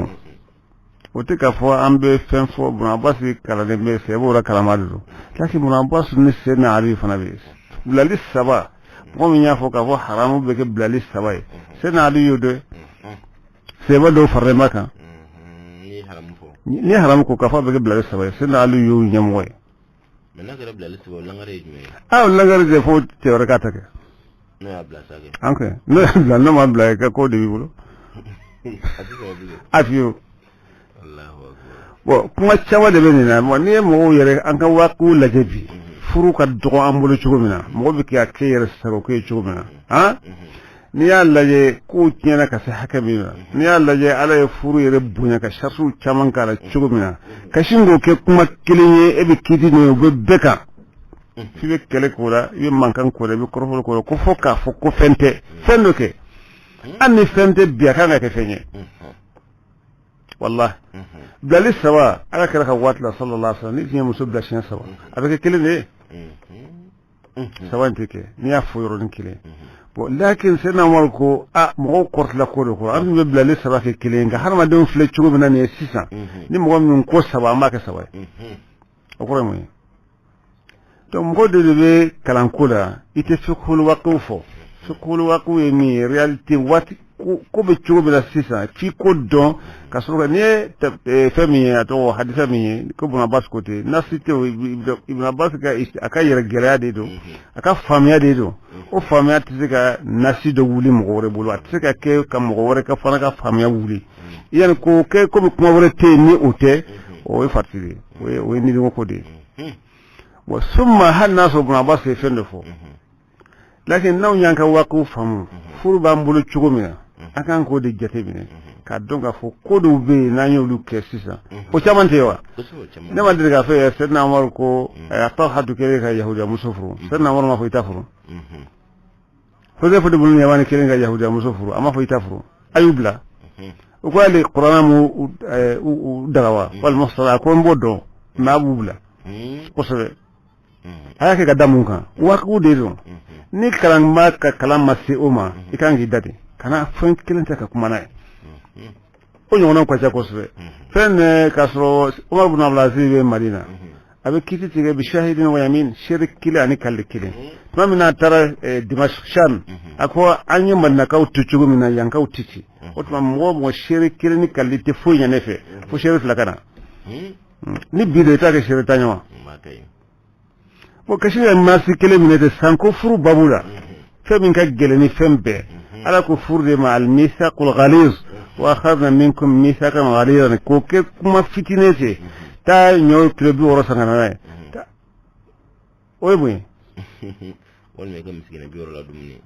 O o tɛ k'a fɔ an bɛ fɛn fɔ. Ibn Abbas kalannen bɛ sɛ b'o la, kalama de don. Lakin Ibn Abbas ni Seydina Ali fana bɛ bilali saba. Mɔgɔ min y'a fɔ k'a fɔ haramu bɛ kɛ bilali saba ye, Seydina Ali y'o dɔn. Seba dɔw faralen b'a kan. Ni haramu ko k'a fɔ a bɛ kɛ bilali saba ye, Seydina Ali y'o ɲɛmɔgɔ ye. Mais n'a kɛra bilali saba, o langare ye jumɛn ye? Ah, o langare de fo cɛ wɛrɛ k'a ta kɛ. N'o y'a bila sa kɛ. An kɛ n'o y'a bila, n'o ma bila, ka ko de b'i bolo. A tɛ sɔrɔ bilen. A fiyewu. Allahu akbar. Bon, kuma caman de bɛ nin na. Bon, n'i ye mɔgɔw yɛrɛ an ka waatiw lajɛ bi, furu ka dɔgɔ an bolo cogo min na, mɔgɔ bɛ k'a kɛ yɛrɛ sago ko ye cogo min na, han, n'i y'a lajɛ kow tiɲɛna ka se hakɛ min na, n'i y'a lajɛ Ala ye furu yɛrɛ bonya ka saritiw caman k'a la cogo min na, ka sin k'o kɛ kuma kelen ye, e bɛ kiti nin ye, o bɛ bɛɛ kan, f'i bɛ kɛlɛ k'o la, i bɛ mankan k'o la, i bɛ kɔrɔfɔli k'o la, ko fo k'a fɔ ko fɛn tɛ, fɛn dɔ kɛ. Hali ni fɛn tɛ bi, a kan ka kɛ fɛn ye. Wallahi, bilali saba, Ala kɛra ka waati la, sallallahu alaihi wasallam, ni tun ye muso bila siɲɛ saba, a bɛ kɛ kelen de ye, saba in tɛ kɛ n'i y'a fɔ yɔrɔnin kelen. Bon, lakin Seydina Umaru ko a mɔgɔw kɔrɔtila ko de kɔrɔ, an tun bɛ bilali saba kɛ kelen ye, nka hadamadenw filɛ cogo min na nin ye sisan, ni mɔgɔ min ko saba, an b'a kɛ saba ye. O kɔrɔ ye mun ye? Donc mɔgɔ de bɛ kalanko la, i tɛ fiqhul waqiw fɔ. Fiqhul waqiw ye min ye, réalité waati ko bɛ cogo min na sisan, f'i ko dɔn ka sɔrɔ ka n'i ye fɛn min ye, a tɔgɔ hadisa min ye ko Ibn Abbas ko ten, nasi tɛ o. Ibn Abbas ka a ka yɛrɛ gɛlɛya de don, a ka faamuya de don. O faamuya tɛ se ka nasi dɔ wuli mɔgɔ wɛrɛ bolo, a tɛ se ka kɛ ka mɔgɔ wɛrɛ ka fana ka faamuya wuli. Yanni k'o kɛ komi kuma wɛrɛ tɛ yen ni o tɛ, o ye farati de ye, o ye nidungɔ ko de ye. Bon, summa hali n'a sɔrɔ Ibn Abbas ye fɛn dɔ fɔ, lakin n'anw y'an ka waqiw faamu, furu b'an bolo cogo min na, an kan k'o de jate minɛ k'a dɔn k'a fɔ ko dɔw bɛ yen, n'an y'olu kɛ sisan, o caman tɛ wa? Ne ma deli k'a fɔ ye, Seydina Umaru ko a Talhatu kɛlen ka yahudiya muso furu, Seydina Umaru ma fɔ i ta furu. Huzaifa ibn Yamani kɛlen ka yahudiya muso furu, a ma fɔ i ta furu, a y'u bila. U ko hali kuranɛ m'u daga wa? Walima sara a ko n b'o dɔn, mais a b'u bila kosɛbɛ. A y'a kɛ ka da mun kan? Waqiw de don. Ni kalanba ka kalan ma se o ma, i kan k'i da ten, kana fɛn kelen tɛ ka kuma n'a ye. O ɲɔgɔnnaw ka ca kosɛbɛ. Fɛn k'a sɔrɔ Umar ibn Abdulaziz bɛ Madina, a bɛ kiti tigɛ bi shahidin wa yamin, seere kelen ani kali kelen. Tuma min na a taara Dimash Sham, a ko an ye Madinakaw to cogo min na, yankaw tɛ ten. O tuma mɔgɔ o mɔgɔ, seere kelen ni kali tɛ foyi ɲɛ ne fɛ, fo seere fila ka na. Ni bi don, i t'a kɛ seere tan ye wa? Bon, kasi ka maasi kelen minɛ ten sanko furu babu la, fɛn min ka gɛlɛn ni fɛn bɛɛ. Ala ko furu de ma al-mithaqul ghaliz, wa akhadna minkum mithaqan ghalizan. K'o kɛ kuma fitinin ten, taa ɲɔ kilo 60 san ka na n'a ye, o ye mun ye? Walima i ka misikina 60 la dumuni.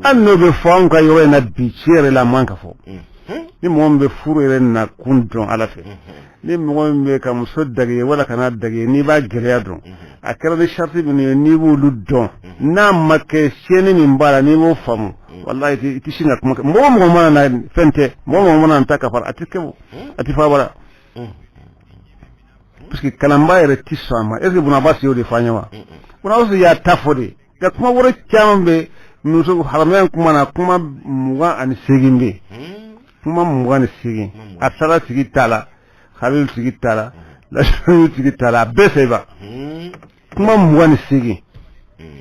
Hali n'o bɛ fɔ anw ka yɔrɔ in na bi, tiɲɛ yɛrɛ la, a man ka fɔ. Ni mɔgɔ min bɛ furu yɛrɛ nakun dɔn Ala fɛ, ni mɔgɔ min bɛ ka muso dage wala kana dage, n'i b'a gɛlɛya dɔn, a kɛra ni sariti minnu ye, n'i b'olu dɔn, n'a ma kɛ tiɲɛni min b'a la, n'i b'o faamu, walahi i tɛ sin ka kuma kɛ. Mɔgɔ o mɔgɔ mana na, fɛn tɛ, mɔgɔ o mɔgɔ mana na ta ka fara, a tɛ kɛ o, a tɛ fɔ abada, parce que kalanba yɛrɛ tɛ sɔn a ma. Est ce que Buna Abbas y'o de fɔ an ye wa? Buna Abbas y'a ta fɔ de, nka kuma wɛrɛ caman bɛ muso haramaya kuma na, kuma 28 bɛ yen, kuma 28. A sara tigi t'a la, Khalil tigi t'a la, Lasiri tigi t'a la, a bɛɛ fɛ kuma 28.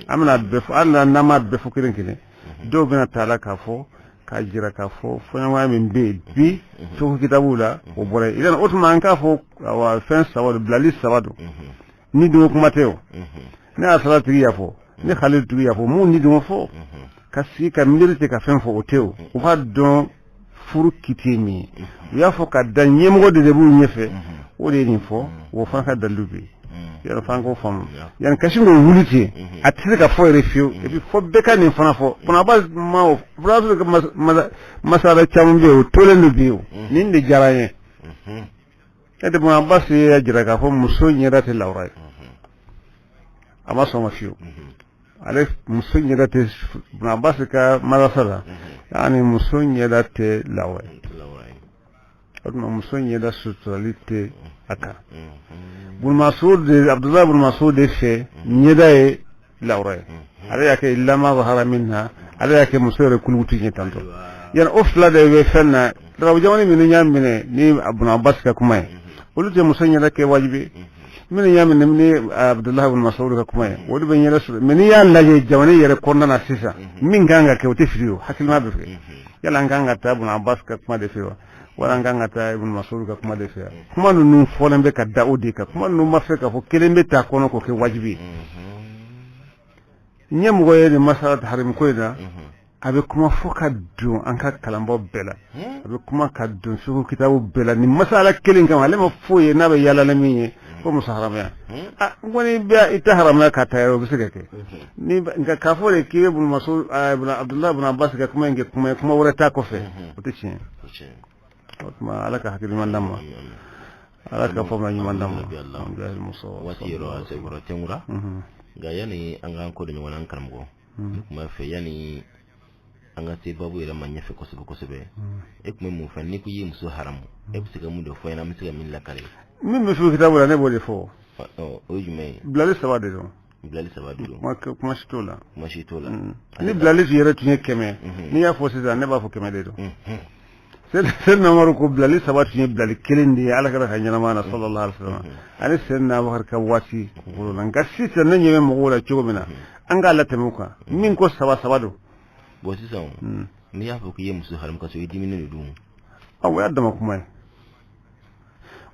An bɛna bɛɛ fɔ, hali n'an m'a bɛɛ fɔ kelen kelen, dɔw bɛna t'a la k'a fɔ k'a jira k'a fɔ fɔɲɔgɔnya min bɛ yen bi fiqh kitabu la, o bɔra yen. O tuma an k'a fɔ, awa, fɛn saba don, bilali saba don. Ni dun kuma tɛ o, ne y'a sara tigi y'a fɔ, ne Khalil tigi y'a fɔ, mun ni dun fɔ ka sigi ka miiri ten ka fɛn fɔ, o tɛ o. U b'a dɔn furu kiti ye min ye, u y'a fɔ ka da ɲɛmɔgɔ de b'u ɲɛfɛ, o de ye nin fɔ, o fana ka dalilu bɛ yen yɔrɔ f'an k'o faamu. Yanni kasi k'o wuli ten, a tɛ se ka fɔ yɛrɛ fiyewu. Et puis fɔ bɛɛ ka nin fana fɔ, Buna ma o masala caman bɛ yen, o tolen don bi, o nin de diyara n ye. E de Buna Abbas y'a jira k'a fɔ muso ɲɛda tɛ lawura ye, a ma sɔn ma fiyewu. Ale muso ɲɛda tɛ, Buna Abbas ka madrasa la, yani muso ɲɛda tɛ lawura ye. O tuma muso ɲɛda suturali tɛ a kan. Bun Masud de, Abdullahi bun Masud de fɛ, ɲɛda ye lawura ye. Ale y'a kɛ illa ma zahara minha, ale y'a kɛ muso yɛrɛ kulukutu ɲɛ tantɔ. Yani o fila de bɛ fɛn na. Arabu jamana minnu y'a minɛ ni Buna Abbas ka kuma ye, olu tɛ muso ɲɛda kɛ wajibi. Minnu y'a minɛ ni Abdullahi bun Masud ka kuma ye, olu bɛ ɲɛda sɔrɔ. Mais n'i y'a lajɛ jamana yɛrɛ kɔnɔna na sisan, min kan ka kɛ, o tɛ fili, o hakilima bɛ fɛ. Yala an kan ka taa Buna Abbas ka kuma de fɛ wa, wala an kan ka taa Ibn Masud ka kuma de fɛ? Kuma ninnu fɔlen bɛ ka da o de kan. Kuma ninnu ma fɛ k'a fɔ kelen bɛ taa kɔnɔ k'o kɛ wajibi ye. N ye mɔgɔ ye nin masala harimu ko in na, a bɛ kuma fo ka don an ka kalanbaw bɛɛ la, a bɛ kuma ka don fiqh kitabu bɛɛ la nin masala kelen kama. Ale ma foyi ye n'a bɛ yaala ni min ye ko muso haramuya. A n kɔni bɛ i ta haramuya ka taa yɛrɛ, o bɛ se ka kɛ ni nka k'a fɔ de k'i bɛ Bun Masud, Abdullahi bun Abbas ka kuma in kɛ kuma ye, kuma wɛrɛ t'a kɔfɛ, o tɛ tiɲɛ. O tuma Ala ka hakili ɲuman d'an ma, Ala ka faamuya ɲuman d'an ma. Waati yɔrɔ a senkɔrɔ tɛnkura, nka yanni an k'an kɔ don ɲɔgɔn na, an karamɔgɔ, ne tun b'a fɛ yanni an ka se babu yɛrɛ ma ɲɛfɛ kosɛbɛ kosɛbɛ, e tun bɛ mun fɛ n'i ko i ye muso haramu, e bɛ se ka mun de fɔ ɲɛna, an bɛ se ka min lakale? Min bɛ fiqh kitabu la, ne b'o de fɔ. O ye jumɛn ye? Bilali saba de don. Bilali saba de don. Kuma si t'o la. Kuma si t'o la. Ni bilali yɛrɛ tun ye 100, n'i y'a fɔ sisan, ne b'a fɔ 100 de don. Seyidina Umaru ko bilali saba tun ye bilali kelen de ye Ala kira ka ɲɛnamaya na, sallallahu alaihi wasallam, ani Seyidina Abubakar ka waati kɔrɔ la. Nka sisan ne ɲɛ bɛ mɔgɔw la cogo min na, an k'a latɛmɛ o kan, min ko saba saba don. Bon, sisan n'i y'a fɔ k'i ye muso haramu ka sɔrɔ i diminen de dun? Awɔ, o y'a dama kuma ye.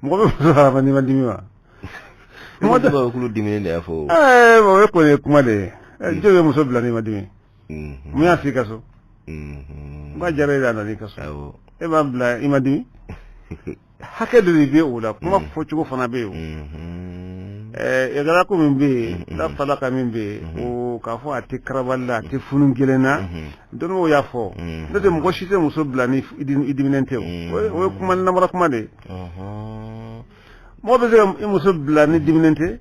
Mɔgɔ bɛ muso haramu n'i ma dimi wa? Mɔgɔ tɛ b'a fɔ k'olu diminen de y'a fɔ. Ɛɛ, o ye kɔni ye kuma de ye. Jɔn bɛ muso bila n'i ma dimi? Mun y'a f'i ka so? N ba jara e de nana i ka so, e b'a bila i ma dimi? Hakɛ dɔ de bɛ o la, kuma fɔcogo fana bɛ yen. O ko min bɛ yen, la talaka min bɛ yen, o k'a fɔ a tɛ karabali la, a tɛ funu gɛlɛn na, dɔnnibaw y'a fɔ. N'o tɛ, mɔgɔ si tɛ muso bila ni i diminen tɛ. O ye kuma namara kuma de ye. Mɔgɔ bɛ se ka i muso bila ni diminen tɛ,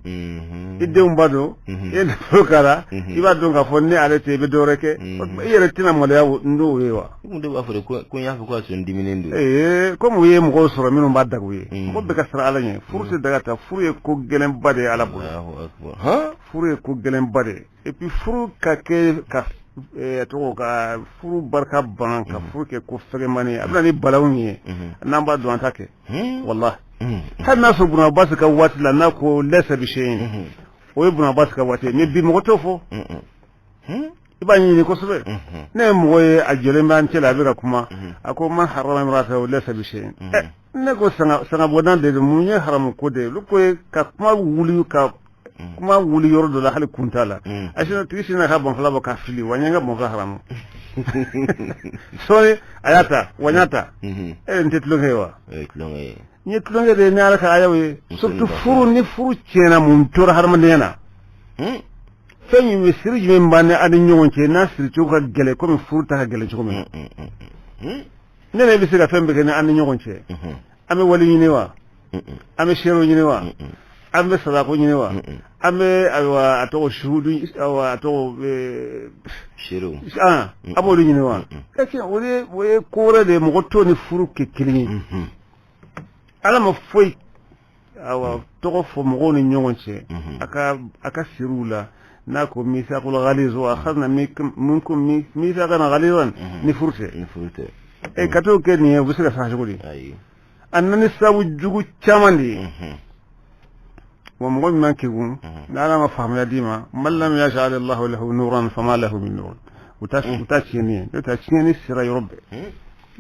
i denw ba don, i ye nafolo k'a la, i b'a dɔn k'a fɔ ni ale tɛ, i bɛ dɔwɛrɛ kɛ, i yɛrɛ tɛna maloya n'o ye wa? De b'a fɔ ko n y'a fɔ ko a sɔn diminen don. Ee, komi u ye mɔgɔw sɔrɔ minnu b'a daga u ye, mɔgɔ bɛɛ ka siran Ala ɲɛ. Furu tɛ daga ta, furu ye ko gɛlɛnba de ye Ala bolo. Furu ye ko gɛlɛnba de ye. Et puis furu ka kɛ ka tɔgɔ ka furu barika ban, ka furu kɛ ko fɛgɛmani ye, a bɛ na ni balawu ye. N'an b'a dɔn, an ta kɛ, walahi. Hali n'a sɔrɔ Buna Abbas ka waati la, n'a ko laysa bi shay'in, o ye Buna Abbas ka waati ye, mais bi mɔgɔ t'o fɔ. I b'a ɲini kosɛbɛ. Ne ye mɔgɔ ye, a jɔlen b'an cɛ la, a bɛ ka kuma, a ko man harrama imra'atahu laysa bi shay'in. Ne ko sangabɔdan de don, mun ye haramu ko de ye? Olu ko ka kuma wuli, ka kuma wuli yɔrɔ dɔ la, hali kun t'a la. A sinɔ tigi sinna ka banfula bɔ k'a fili wa, n ye n ka banfula haramu sɔɔni, a y'a ta wa, n y'a ta. E, n tɛ tulonkɛ ye wa? N ye tulonkɛ de ye ni Ala ka ayaw ye. Surtout furu, ni furu tiɲɛna, mun tora hadamadenya na? Fɛn min bɛ siri jumɛn b'an ni an ni ɲɔgɔn cɛ n'a siri cogo ka gɛlɛn komi furu ta ka gɛlɛn cogo min na? Ne ne bɛ se ka fɛn bɛɛ kɛ ni an ni ɲɔgɔn cɛ. An bɛ wali ɲini wa? An bɛ seerew ɲini wa? An bɛ sadako ɲini wa? An bɛ, ayiwa, a tɔgɔ suhudu, ayiwa, a tɔgɔ seerew. An b'olu ɲini wa? O ye, o ye ko wɛrɛ de ye. Mɔgɔ t'o ni furu kɛ kelen ye. Ala ma foyi, awa, tɔgɔ fɔ mɔgɔw ni ɲɔgɔn cɛ a ka siriw la n'a ko mithaqul ghaliz wa akhadna minkum mithaqan ghalizan ni furu tɛ. Ni furu tɛ. E ka t'o kɛ nin ye, u bɛ se ka sa cogo di? Ayi. A nana ni sababu jugu caman de ye. Wa mɔgɔ min man kegun, n'Ala ma faamuya d'i ma, man lam yaj'al Allahu lahu nuran fama lahu min nur. U ta tiɲɛni ye, n'o tɛ tiɲɛni sera yɔrɔ bɛɛ,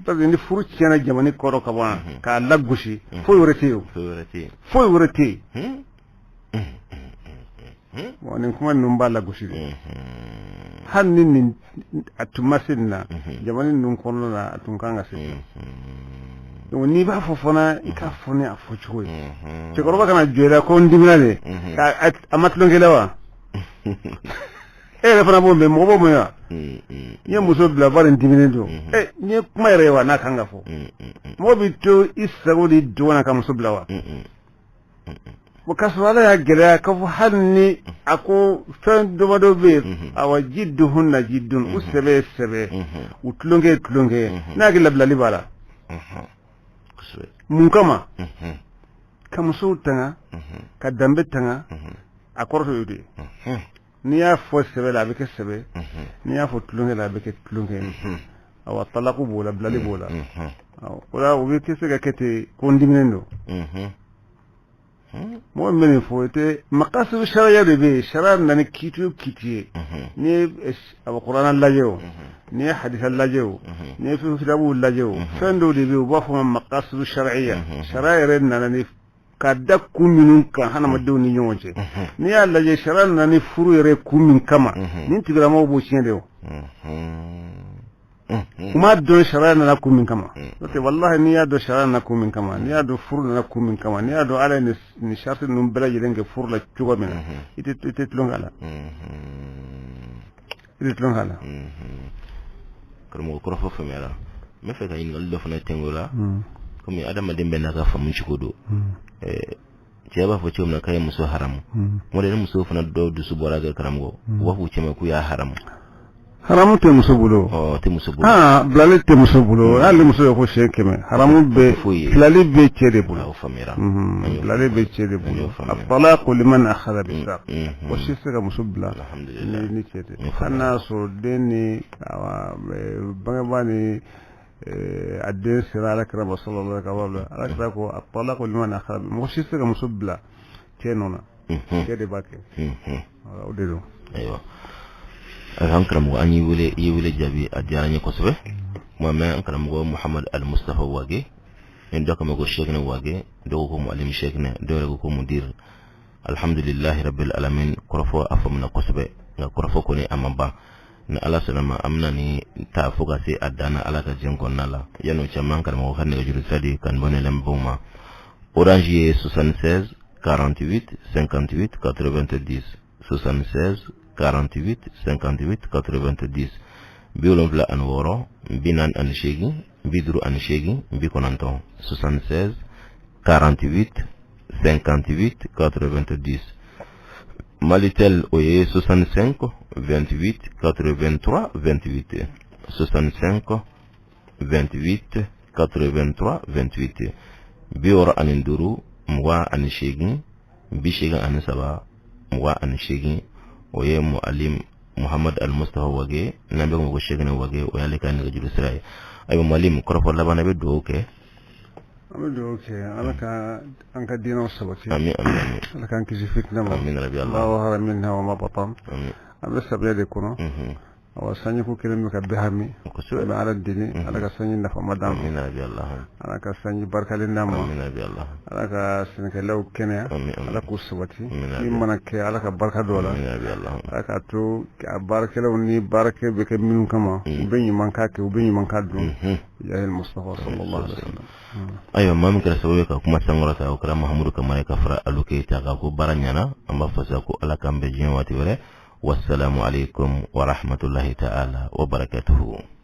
parce que ni furu tiɲɛna jamana kɔrɔ ka ban k'a lagosi, foyi wɛrɛ tɛ yen o. Foyi wɛrɛ tɛ yen. Foyi wɛrɛ tɛ yen. Bon, nin kuma ninnu b'a lagosi de. Hali ni nin a tun ma se nin na, jamana ninnu kɔnɔna na, a tun kan ka se. Donc n'i b'a fɔ fana, i k'a fɔ ni a fɔ cogo ye. Cɛkɔrɔba kana jɔ i la ko n dimina de, a ma tulonkɛ la wa? E yɛrɛ fana b'o mɛn, mɔgɔ b'o mɛn wa? N ye muso bila bari n diminen don. Ɛ, n ye kuma yɛrɛ ye wa n'a kan ka fɔ? Mɔgɔ b'i to i sago ni dogo na ka muso bila wa? Bon, k'a sɔrɔ Ala y'a gɛlɛya k'a fɔ hali ni a ko fɛn damadɔ bɛ yen, awa, ji dun na ji dun, u sɛbɛ ye sɛbɛ, u tulonkɛ ye tulonkɛ ye, n'a hakili labilali b'a la. Mun kama ka musow tanga, ka danbe tanga? A kɔrɔ y'o de ye. N'i y'a fɔ sɛbɛ la, a bɛ kɛ sɛbɛ. N'i y'a fɔ tulonkɛ la, a bɛ kɛ tulonkɛ ye. Awa, talaku b'o la, bilali b'o la. O la, o bɛ se ka kɛ ten ko n diminen don. Mɔgɔ min bɛ nin fɔ, i tɛ makasidu sariya de bɛ yen. Sariya nana ni kiiti o kiiti ye, n'i ye a kuranɛ lajɛ o, n'i ye hadisa lajɛ o, n'i ye fɛn kitabuw lajɛ o, fɛn dɔw de bɛ yen, u b'a fɔ ma makasidu sariya. Sariya yɛrɛ nana ni ka da kun minnu kan hadamadenw ni ɲɔgɔn cɛ. N'i y'a lajɛ, sariya nana ni furu yɛrɛ kun min kama, nin tigilamaw b'o tiɲɛ de o. U m'a dɔn sariya nana kun min kama. N'o tɛ, walahi, n'i y'a dɔn sariya nana kun min kama, n'i y'a dɔn furu nana kun min kama, n'i y'a dɔn Ala ye nin sariti ninnu bɛɛ lajɛlen kɛ furu la cogo min na, i tɛ tulon k'a la, i tɛ tulon k'a la. Karamɔgɔ, kɔrɔfɔ faamuyara. N bɛ fɛ ka ɲininkali dɔ fana tɛngo la. Komi adamaden bɛɛ n'a ka faamu cogo don, cɛ b'a fɔ cogo min na k'a ye muso haramu, kuma dɔ ni muso fana dɔw dusu bɔra kɛ, karamɔgɔ, u b'a fɔ u cɛ ma k'u y'a haramu. Haramu tɛ muso bolo. Ɔ, tɛ muso bolo. Aa, bilali tɛ muso bolo. Hali ni muso ye ko siɲɛ 100, haramu bɛ foyi ye. Bilali bɛ cɛ de bolo. O faamuyara. Bilali bɛ cɛ de bolo. At-talaqu liman akhadha bis-saq. O si tɛ se ka muso bila ni cɛ tɛ, hali n'a y'a sɔrɔ den ni bangebaa ni a den sera Ala kira ma sallallahu alaihi wa sallam. Ala kira ko at-talaqu liman akhadha. Mɔgɔ si tɛ se ka muso bila cɛ nɔ na, cɛ de b'a kɛ, o de don. Ayiwa, an karamɔgɔ, an y'i wele, i ye wele jaabi, a diyara n ye kosɛbɛ. Kuma mɛn, an karamɔgɔ Muhamad Al Mustafa Wage, ni dɔ kama ko Sheikhina Wage, dɔw ko Mualim Sheikhina, dɔw yɛrɛ ko ko Mudir. Alhamdulillahi rabbil alamin, kɔrɔfɔ a faamuna kosɛbɛ. Nka kɔrɔfɔ kɔni a ma ban. Ni Ala sɔnna ma, an bɛna ni ta fo ka se a dan na Ala ka diɲɛ kɔnɔna la. Yan'o cɛ, an karamɔgɔ ka nɛgɛjuru sira di kanubaaw ni lamɛnbaaw ma. Orange ye 76 48 58 90, 76 48 58 90, 76 48 58 90, 76 48 58 90. Malitel, o ye 65 28 83 28, 65 28 83 28, 65 28 83 28. O ye Mualim Muhamad Al Mustafa Wage, n'an bɛ ko Sheikhina Wage, o y'ale ka nɛgɛjuru sira ye. Ayiwa, Mualim, kɔrɔfɔ laban, bɛ dugawu kɛ. An bɛ dugawu kɛ, Ala ka an ka diinɛw sabati. Amin, amin, amin. Ala k'an kisi fitinɛ ma. Amin rabi Allah. Ma zahara minha wa ma batan. Amin. An bɛ samiya de kɔnɔ. Awa, sanji ko kelen bɛ ka bɛɛ hami. An bɛ Ala deli, Ala ka sanji nafama d'an ma. Amin rabi Allah. Ala ka sanji barikalen d'an ma. Amin rabi Allah. Ala ka sɛnɛkɛlaw kɛnɛya. Amin, amin. Ala k'u sabati. Amin. Min mana kɛ, Ala ka barika don a la. Amin rabi Allah. Ala k'a to a baarakɛlaw ni baarakɛ bɛ kɛ minnu kama, u bɛ ɲuman k'a kɛ, u bɛ ɲuman k'a dun. Jahil Mustafa sallallahu alaihi wa sallam. Ayiwa, maa min kɛra sababu ye ka kuma sankɔrɔta, o kɛra Mahamudu Kamara ye ka fara Alu Keyita kan. Ko baara ɲɛna, an b'a fɔ sa ko Ala k'an bɛn diɲɛ waati wɛrɛ. Wassalamu alaikum wa rahmatullahi ta'ala wa barakatuhu.